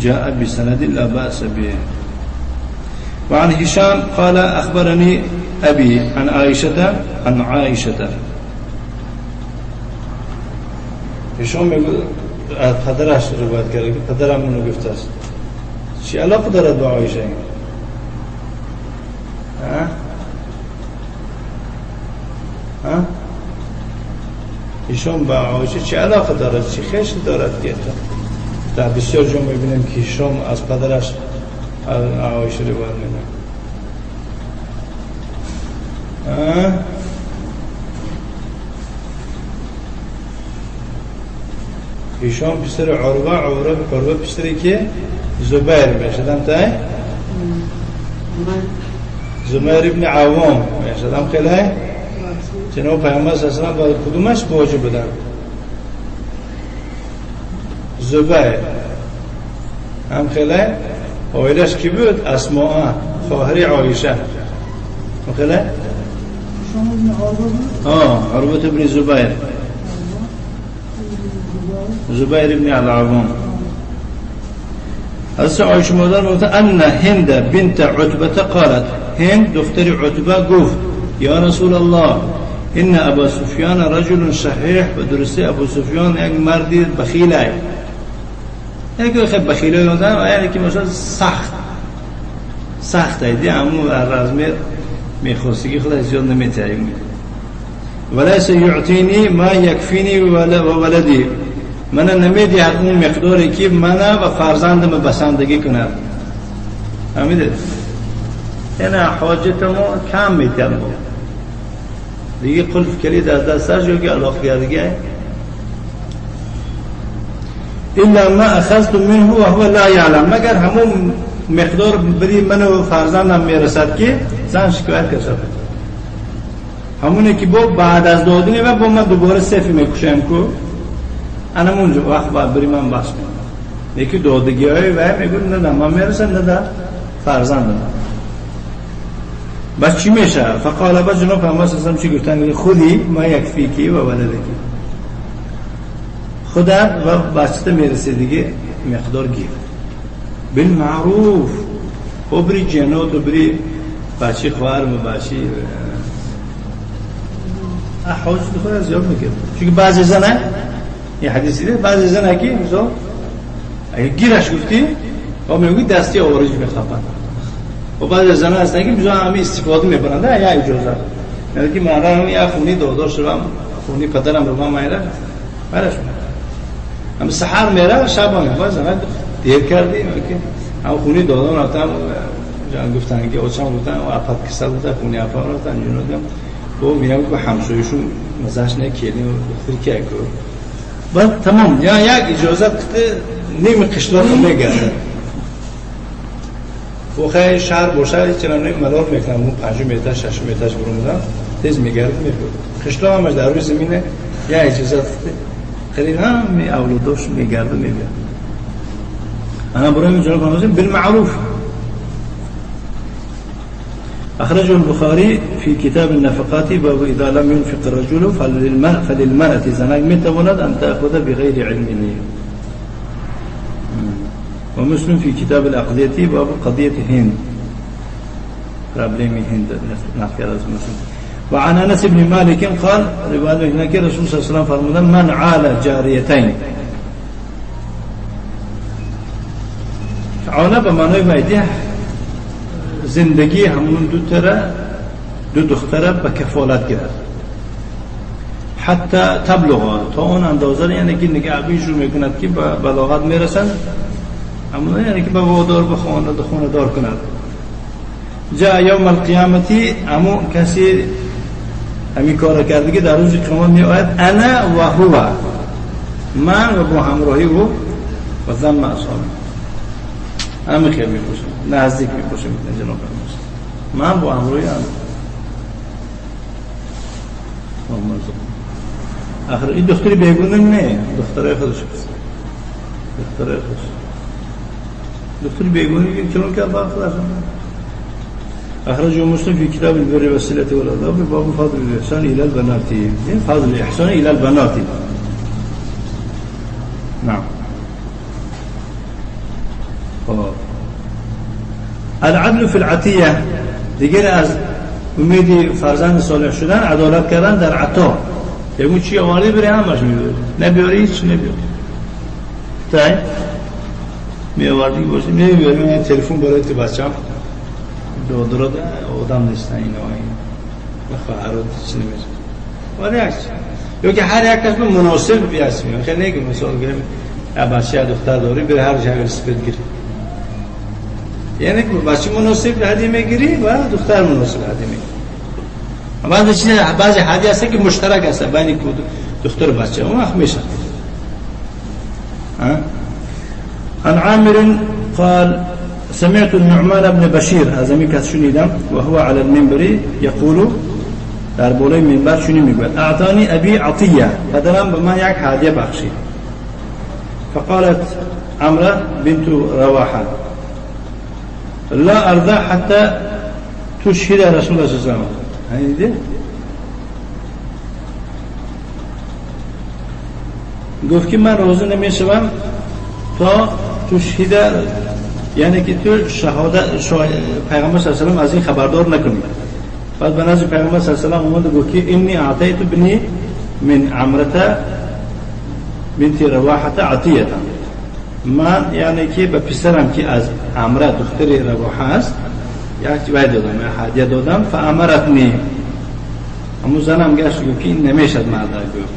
جاء بسند لا بأس به. وعن هشام قال أخبرني أبي عن عائشة عن عائشة. هشام میگه پدرش روایت کرده که پدرم اونو گفته است. چی علاقه دارد با عایشه؟ ها؟ ها؟ هشام با عایشه چه علاقه دارد؟ چه خشی دارد که در بسیار جا میبینیم که هشام از پدرش عایشه روایت میکنه. هشام پسر عروه، عروه پسری که زبیر میشدم تا زبیر ابن عوام میشدم خیلی جناب پیامبر صلی الله علیه و آله باید کدومش واجب بودن؟ زبیر هم خیلی عائلش کی بود؟ اسماء خواهر عایشه. هم خیلی؟ عروه ابن زبیر، زبیر ابن العوام. حضرت عایشه مادر گفت ان هند بنت عتبه قالت، هند دختر عتبه گفت یا رسول الله ان ابا سفیان رجل شحیح، و درسته ابو سفیان یک مردی بخیله، یک خیلی بخیله یعنی که مثلا سخت سخت ایدی همون رزمه میخواستگی خود زیاد نمیتعیم. وليس یعطینی ما یکفینی و ولدی، من نمیدهد اون مقداری که من و فرزندم بسندگی کند. فهمیده؟ یعنی حاجت ما کم میتیم دیگه، قلف کلید از دستش یا که علاقه دیگه. الا ما اخذت منه وهو لا یعلم، مگر همون مقدار بری من و فرزندم میرسد که زن شکایت کرد، همونه که با بعد از دادن و با من دوباره صفر میکشم کو انا اونجا وقت بعد بری من بخش میکنم. یکی دادگی های و میگه نه من میرسم نه فرزندم. بس چی میشه؟ فقال با جناب پیامبر صلی الله علیه و چی گفتن؟ خودی ما یکفیکی و ولدکی، خودت و بچت میرسه دیگه مقدار گیر بالمعروف، و بری جنات و بری بچه خواهر و بچه حاجت خود زیاد میگه. چون بعضی زنه یه حدیثی ده، بعضی زنه که مثلا اگه گیرش گفتی و میگی دستی آورج میخوابن، و بعضی زنه هستن که مثلا همه استفاده میبرن یا اجازه یعنی که من یه خونی داداش رو خونی پدرم رو من میره برش هم سحر میره شب هم باز دیر کردیم که هم خونی دادام رفتم جان گفتن که اوچم گفتن و اپات کسل بوده خونی اپا رفتن جنودم با میگم که همسایه‌شون مزاش نکردیم دختر که کو بعد تمام یا یک اجازه نیم قشلاق میگرده و خیلی شهر باشه چنان ملال میکنم اون 5 متر 6 متر برو تیز میگرد میبرد قشلاق همش در روی زمینه یا اجازه خیلی هم اولاداش میگرده میبرد. انا برای جناب فرمودن بالمعروف. أخرجه البخاري في كتاب النفقات باب إذا لم ينفق الرجل فللمرأة زناك متولد أن تأخذ بغير علمه. ومسلم في كتاب الأقضية باب قضية هند رابليمي هند نحكي مسلم. وعن أنس بن مالك قال رواية هناك رسول صلى الله عليه وسلم فرمودن من عال جاريتين. عانه به معنای ویده زندگی همون دو دختره به کفالت گرفت حتی تبلغ تا اون اندازه، یعنی که نگهبانیش رو میکند که به بلاغت میرسن، همون یعنی که به وادار به خانه دار کند. جاء یوم القیامتی امو کسی همین کار کرده که در روز قیامت می آید انا و هو، من و با همراهی او و ذم اصحابی همین خیلی میپوشم نزدیک میپوشم جناب من با همراهی هم آخر این دختری بیگونه نه، دخترای خودش دخترای خودش دختری بیگونه چون که با خودش. أخرجه مسلم في كتاب البر والصلة والآداب باب فضل الإحسان إلى البنات، فضل الإحسان إلى البنات. نعم. العدل في العطية دیگر از امید فرزند صالح شدن عدالت کردن در عطا. یعنی چی آوردی بری همش میبری، نبیاری هیچ نبیاری. تا میآوردی باشی نمیبری. من تلفن برای تو بچم دادرات آدم نیستن اینا این خواهرات چی نمیشه. ولی یک یا که هر یک کس به مناسب بیاسیم. خیلی نگیم مثال گیریم یا بچه دختر داری بره هر جای سپید گیری، یعنی که بچه مناسب هدیه میگیری و دختر مناسب هدیه میگیری. بعضی چیز بعضی هدیه هست که مشترک هست بین دختر و بچه، اون وقت میشه. عن عامر قال سمعت النعمان بن بشير از همین کس شنیدم و هو على المنبر یقول در بالای منبر چنین میگوید اعطانی ابی عطیه، پدرم به من یک هدیه بخشید. فقالت عمره بنت رواحه لا ارضى حتى تشهد رسول الله صلى الله عليه وسلم. دیده؟ گفت که من راضی نمیشوم تا تشهد، یعنی که تو شهادت پیغمبر صلی الله علیه و سلم از این خبردار نکنی. بعد به نزد پیغمبر صلی الله علیه و سلم اومد و گفت که انی اعطیت بنی من عمرته بنت رواحه عطیه، من یعنی که به پسرم که از عمره دختر رواحه است یک وعده دادم، هدیه دادم. فامرتنی، همون زنم گشت گفت که این نمیشد مرد، گفت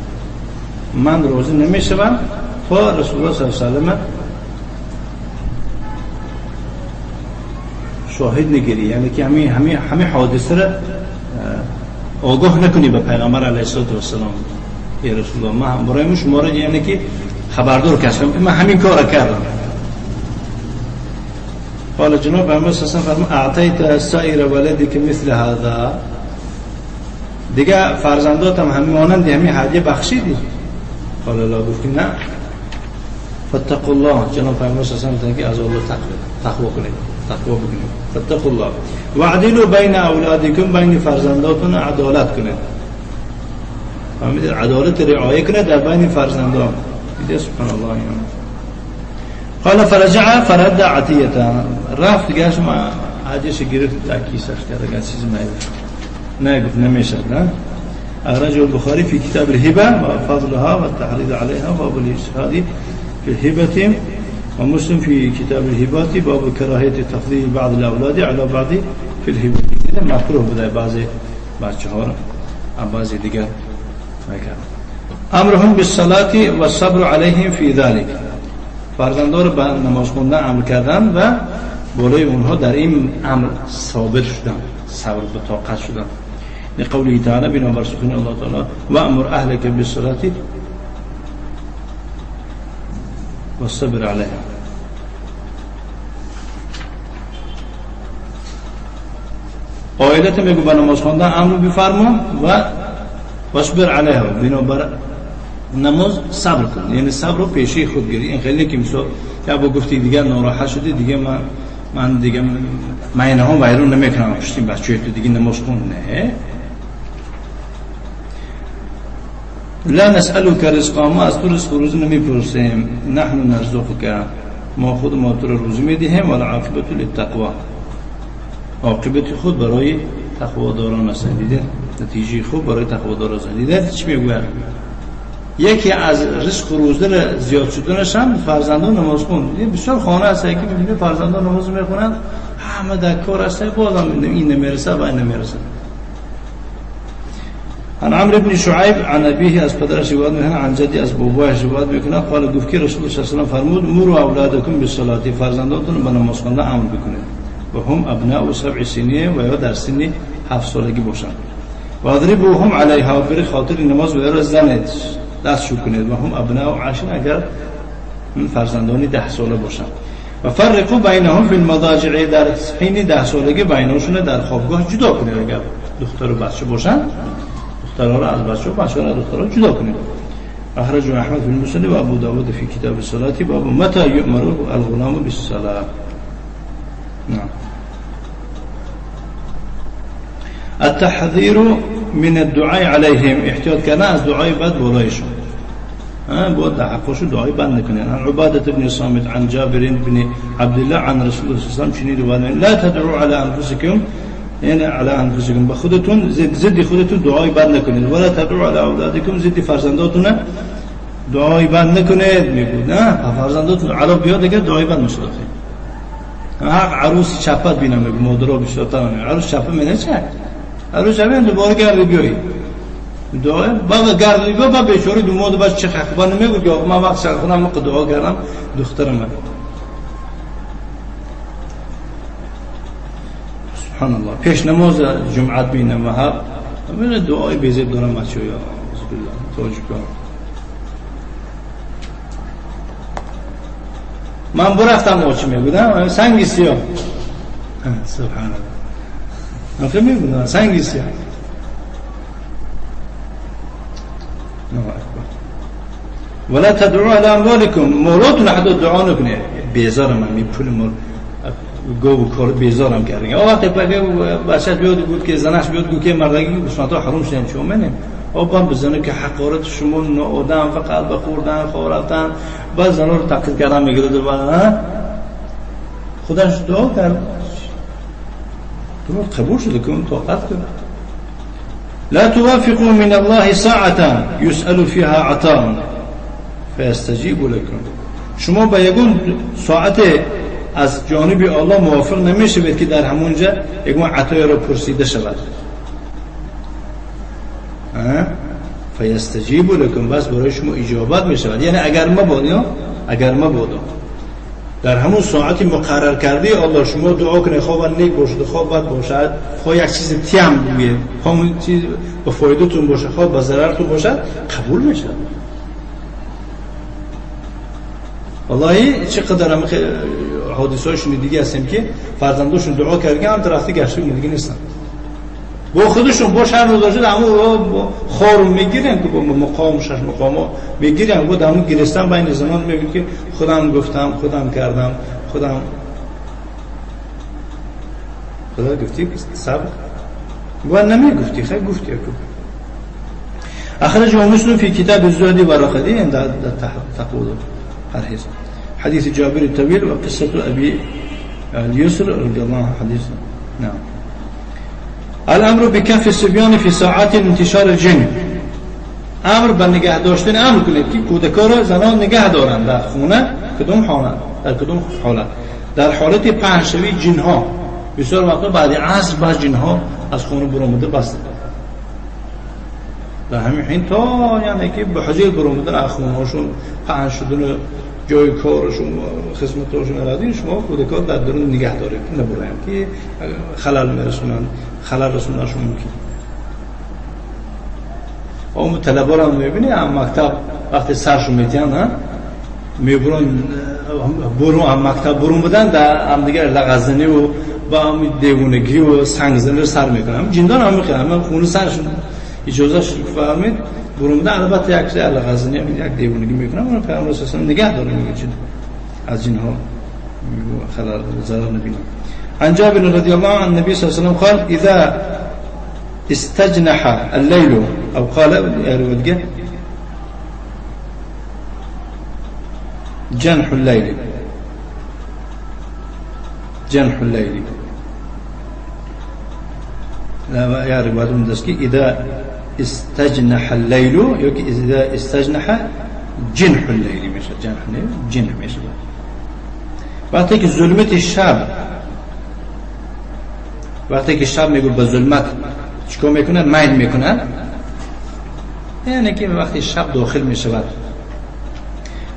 من راضی نمیشم تا رسول الله صلی الله علیه و سلم شاهد نگیری، یعنی که همه حادثه را آگاه نکنی به پیغمبر علیه الصلاة والسلام. یا رسول الله من برای شما را یعنی که خبردار کردم من همین کار کردم. قال جناب پیغمبر صلی الله علیه و سلم اعطیت سایر ولدک مثل هذا، دیگه فرزنداتم همین مانند همین هدیه بخشیدی؟ قال لا، گفت نه. فاتقوا الله، جناب پیغمبر صلی الله علیه و سلم که از الله تقوا کنید، تقوا بکنید. فاتقوا الله واعدلوا بین اولادکم، بین فرزنداتون عدالت کنید. فهمیدید؟ عدالت رعایه کنید در بین فرزندان. دیده سبحان الله. قال فرجع فرد عطیته، رفت دیگه شما هدیه‌ش گرفت در کیسه‌اش کرد، دیگه چیزی نه گفت نمیشد. نه. أخرجه البخاري في كتاب الهبة وفضلها والتحريض عليها باب الاجتهاد في الهبة، ومسلم في كتاب الهبات باب كراهية تفضيل بعض الأولاد على بعض في الهبة. إذا مكروه بده بعض بچه ها رو بعضی دیگر نکردن. امرهم بالصلاة و صبر علیهم فی ذلک، فرزندان رو به نماز خوندن امر کردن و بالای اونها در این امر ثابت شدن، صبر به طاقت شدن. لقوله تعالی، بنابر سخن الله تعالی، و امر اهلک بالصلاة و صبر علیها. عائلت میگو به نماز خواندن امر بفرما و واصبر علیها، بنابر نماز صبر کن، یعنی صبر رو پیشه خود گیری. این خیلی که مثلا یا با گفتی دیگه ناراحت شدی دیگه من دیگه من اینها ویرون نمیکنم پشتیم بچه تو دیگه نماز خون. نه، لا نسألك رزقا، ما از تو رزق روزی نمیپرسیم، نحن نرزقك، ما خود ما تو روزی میدهیم، و العاقبة للتقوی، عاقبت خود برای تقواداران است. دیده نتیجه خوب برای تقواداران است. دیده چی میگوید؟ یکی از رزق روزی زیاد شدنش هم فرزندان نماز خون. بسیار خانه هست که میبینه فرزندان نماز میخونند، همه در کار هست، بازم این نمیرسه و این نمیرسه. عن عمرو بن شعیب عن ابیه، از پدرش روایت میکنه، عن جدی، از بابایش روایت میکنه، قال گفت که رسول الله صلی الله علیه و فرمود مروا اولادکم بالصلاه، فرزندانتون به نماز خواندن امر بکنید، و هم ابناء 7 سنین، و یا در سن 7 سالگی باشند، و اضربوهم علیها، برای خاطر نماز و را زنید، دست شو کنید، و هم ابناء 10، اگر فرزندانی 10 ساله باشند، و فرقوا بینهم فی المضاجع، در حین 10 سالگی بینشون در خوابگاه جدا کنید. اگر دختر و بچه باشند، دخترها را از بچه و بچه را از دخترها جدا کنید. اخرج احمد فی المسند و ابو داود فی کتاب الصلاة، باب متى یؤمر الغلام بالصلاة. نعم. التحذير من الدعاء عليهم، احتیاط کردن از دعای بد بالایشون، باید در حقشون دعای بد نکنن. عن عبادة بن صامت عن جابر بن عبدالله عن رسول الله صلی الله علیه و آله چنین روایت، لا تدعوا على انفسكم، یعنی علی انفسکم، به خودتون ضد خودتون دعای بد نکنید، ولا تدعوا علی اولادکم، ضد فرزنداتون دعای بد نکنید. میگه نه فرزنداتون علا بیاد دیگه دعای بد میشه. حق عروس چپت بینم میگه مادرها بیشتر عروس چپه منه چه عروس چپه دوباره گرد بیایی دعای بابا گرد بیا بابا بیچاره دوماد بچه چه خبر نمیگه که من وقت سر خودم دعا کردم دخترم. سبحان الله. پیش نماز جمعه بینم و هر من دعای بیزید دارم بچه یا بالله تاجیکان. من برفتم آچه میگودم سنگ سیاه. سبحان الله. من خیلی میگودم سنگ سیاه. ولا تدعوا على اموالكم، مولاتون حتی دعا نکنه. بیزارم من می پول مول گو کار بیزارم کردن. آ وقتی بچه بیاد بود که زنش بیاد گفت که مردگی گوسفندها حرام شدن چون منم. آبان بزنه که حقارت شما آدم فقط به خوردن خوارفتن بعد زنا رو تقلید کردن میگه بعد خودش دعا کرد دعا قبول شده که اون طاقت کنه. لا توافقوا من الله ساعة يسأل فيها عطاء فيستجيب لكم. شما با یگون ساعت از جانب الله موافق نمیشوید که در همونجا یگون عطای را پرسیده شود. فیستجیب لکم، بس برای شما اجابت می شود. یعنی اگر مبادا، اگر مبادا در همون ساعتی مقرر کرده الله شما دعا کنه، خواه نیک باشد خواه بد باشد، خواه یک چیز تیم بگه، خواه چیز به فایدهتون باشه خواه به ضررتون باشد، قبول میشه. والله چقدر هم حادثه های شنیدگی هستیم که فرزنداشون دعا کردن هم درختی گشته دیگه نیستن، با خودشون با شرم داشته همون خارو میگیرن که با مقام شش مقام میگیرن، با همون گرستن بین زمان میگه که خودم گفتم خودم کردم خودم. خدا گفتی صبر و نمیگفتی خیلی گفتی. اخرجه مسلم في كتاب الزهد والرخدي عند تقول پرهیز حديث جابر الطويل وقصة أبي اليسر رضي الله عنه حديث. نعم. الامر بکف الصبیان فی ساعات انتشار الجن، امر به نگه داشتن، امر کنید که کودکا را زنان نگه دارند در خونه، کدوم حالت، در کدوم حالت، در حالت پهنشوی جنها. بسیار وقتا بعد عصر بعض جنها از خونه برآمده بس در همین حین تا یعنی که به حجیل برآمدن از خونه‌هاشون پهن شدن و جای کارشون و خدمتاشون ارادین شما کودکان در درون نگه دارید نبریم که خلل میرسونن خلل رسوندنشون ممکن. اون طلبا رو میبینی هم مکتب وقتی سرشون میتین میبرون برون هم مکتب برون بودن در هم دیگر لغزنی و با هم دیوونگی و سنگزنی رو سر میکنن. جندان هم میخوان هم خونه سرشون اجازه فرمید برون بودن البته یک لغزنی هم یک دیوونگی میکنن. اون پیامبر صلی الله علیه و نگه داره میگه چی از اینها خلل ضرر نبینه. عن جابر رضی الله عنه النبي صلى الله عليه وسلم قال اذا استجنح الليل او قال جنح الليل جنح الليل لا يا رواية من دسكي اذا استجنح الليل اذا استجنح جنح الليل مش جنح جنح مش وقتی که ظلمت شب وقتی که شب میگو به ظلمت چیکار میکنه؟ میل میکنه، یعنی که وقتی شب داخل میشود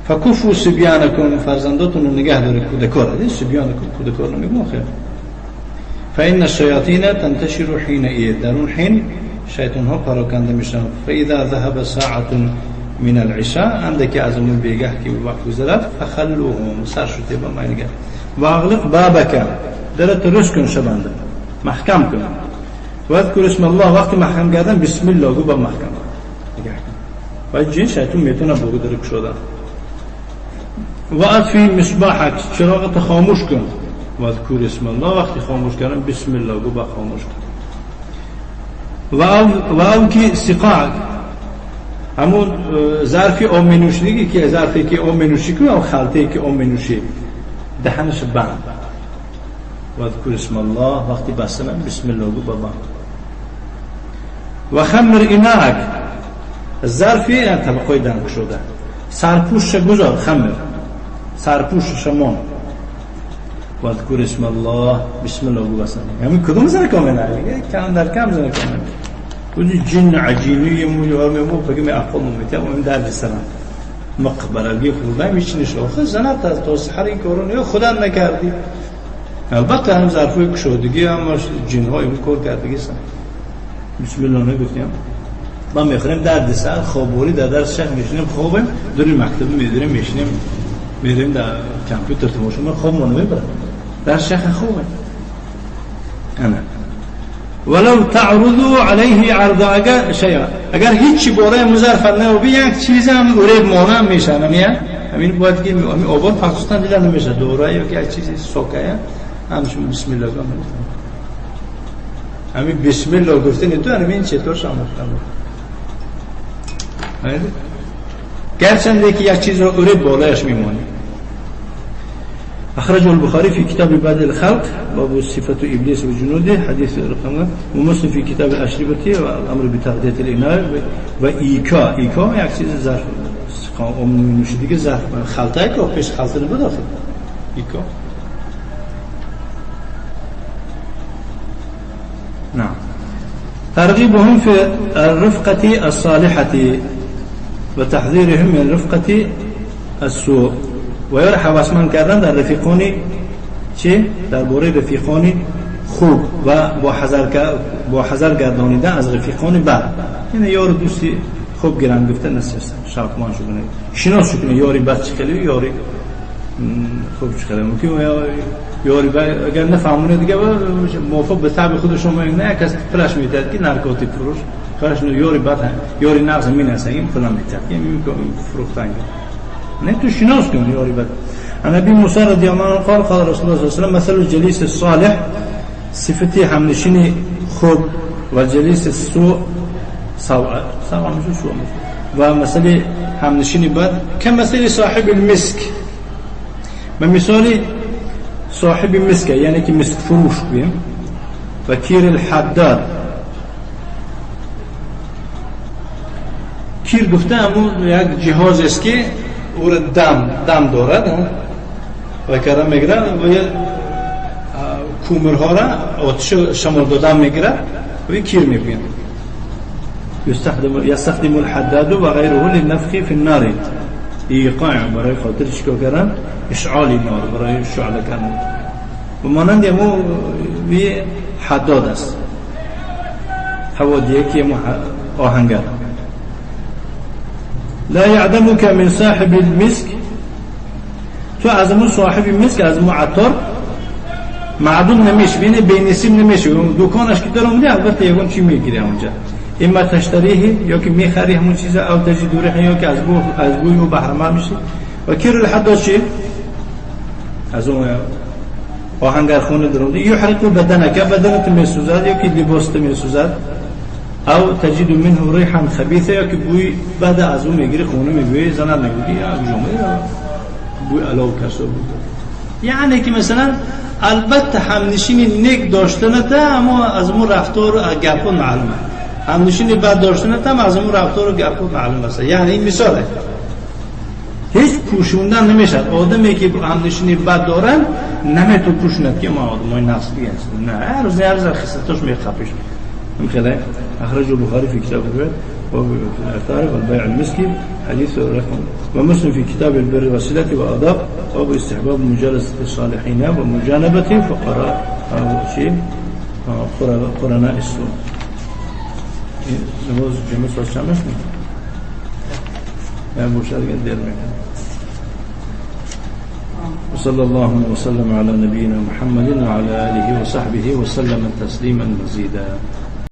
فکفوا صبیانکم فرزنداتون رو نگه داره کودکار ده صبیانکم کودکار رو میگم خیر فان الشیاطین تنتشر حینئذ در اون حین شیطان ها پراکنده میشن. فاذا ذهب ساعه من العشاء عندك از اون بیگه که وقت گذرد فخلوهم سر شده با من نگه و اغلق بابک درت روش کن شبنده محکم کن و اذکر اسم الله وقتی محکم کردن بسم الله گو با محکم نگه کن و جن شیطان میتونه بگو در گشادن. و اطفی مصباحک چراغت خاموش کن و اذکر اسم الله وقتی خاموش کردن بسم الله گو با خاموش کن. و اوکی سقاعک همون ظرفی آب می که ظرفی که آب می نوشی که خلطه که آب می نوشی دهنش بند و اذکر اسم الله وقتی بستنم بسم الله گو بابا. و خمر ایناک ظرفی طبقه دنگ شده سرپوش گذار خمر سرپوش شما و اذکر اسم الله بسم الله گو بستنم. همین کدوم زن کامل کم در کم زن کامل اون جن عجینی مو فکر می عقل میته و درد سرم مقبره خوردم هیچ نشه آخه زنت تا سحر این کارو نه خدا نکردی. البته هم ظرفای کشودگی هم جنهای اون کار کردگی سن بسم الله نگفتیم ما میخوریم درد سر خوابوری در درس شب میشینیم خوابیم دوریم مکتب میداریم میشینیم میریم در کامپیوتر تماشا میکنیم خواب ما نمیبره در شب خوابیم. انا ولو تعرضوا علیه عرض اگر شیء اگر هیچی برای مظرف نبی یک چیز هم اوریب مانم میشن همین باید که همین آباد پاکستان دیدن نمیشه دوره یا که یک چیزی سوکه همشون بسم الله گفتن همین بسم الله گفتن تو همین چطور شما گرچنده که یک چیز رو اوریب بالایش میمونه. أخرجه البخاري في كتاب بدء الخلق باب صفة إبليس وجنوده حديث رقم ومسلم في كتاب الأشربة والأمر بتغذية الإناء وإيكا إيكا يعني چیز ظرف أم نوشیدگی ظرف خلطه که پیش خلطه نبود آخر إيكا. نعم. ترغيبهم في الرفقة الصالحة وتحذيرهم من رفقة السوء و یا هوسمند کردن در رفیقانی چه؟ درباره رفیقانی خوب و با حذر گردانیدن از رفیقان بد. یعنی یار دوستی خوب گرم گفته نسیستن شوقمان شده شناس شکنه یاری بد چه خیلی یاری خوب چه خیلی ممکن یاری بد اگر نفهمونه دیگه موافق به طبع خود شما نه کس پلش میداد که نارکوتیک فروش خرش یاری بد هم یاری نقض می نسنگیم فلان میتاد که فروختن نه تو شناس کن یاری بد. عن ابي موسى رضي الله عنه قال قال رسول الله صلى الله عليه وسلم مثل الجليس الصالح صفتی همنشین خوب و جلیس السوء سوء سوء میشه سوء میشه و مثل همنشین بد كمثل صاحب المسك و مثال صاحب مسک یعنی که مسک فروش بیم و کیر الحداد کیر گفته همون یک جهاز است که او را دم دارد و کرم میگیره و یه کومرها را آتش شمال دادن میگیره و یه کیر میگوین. يستخدم الحداد و غیره للنفخ في النار. ایقاع برای خاطر چیکار کردن؟ اشعال نار، برای شعله کردن. و مانند امو حداد است، حوادیه که آهنگر. لا يعدمك من صاحب المسك، تو از اون صاحب مسک، از اون عطار معدوم نمیشه، یعنی بینسیم نمیشه. دکانش که در اومده البته یکون چی میگیره اونجا، اما تشتریه یا که میخری همون چیزا، او تجد ریحه یا که از بوی او بهره میشی. و کیر الحداد چی؟ از اون آهنگر خونه در اومده، یحرق بدنک، بدنت میسوزد یا که لباست میسوزد، او تجد منه ریحا خبیثه یا که بوی بعد از اون میگیری خونه میگوی زنم میگوی یا جمعه بوی علاو کسا بود. یعنی که مثلا البته همنشین نیک داشتنت اما از اون رفتار و گپ معلومه، همنشین بد داشتنت هم از اون رفتار و گپ معلوم است. یعنی این مثاله، هیچ پوشوندن نمیشد. آدمی که همنشینی بد دارن نمیتون پوشوند که ما آدمای نفس دیگه هستن، نه هر روز هر روز خصلتاش میخپش. خلاف أخرجه البخاري في كتاب البيع وفي الآثار والبيع المسكي حديث رقم، ومسلم في كتاب البر والصلة وآداب أو استحباب مجالسة الصالحين ومجانبة فقراء أو شيء قرناء السوء. نماز جمعه ساعت چند است؟ یا مشارکت دیر میکنه. وصلى الله وسلم على نبينا محمد وعلى آله وصحبه وسلم تسليما مزيدا.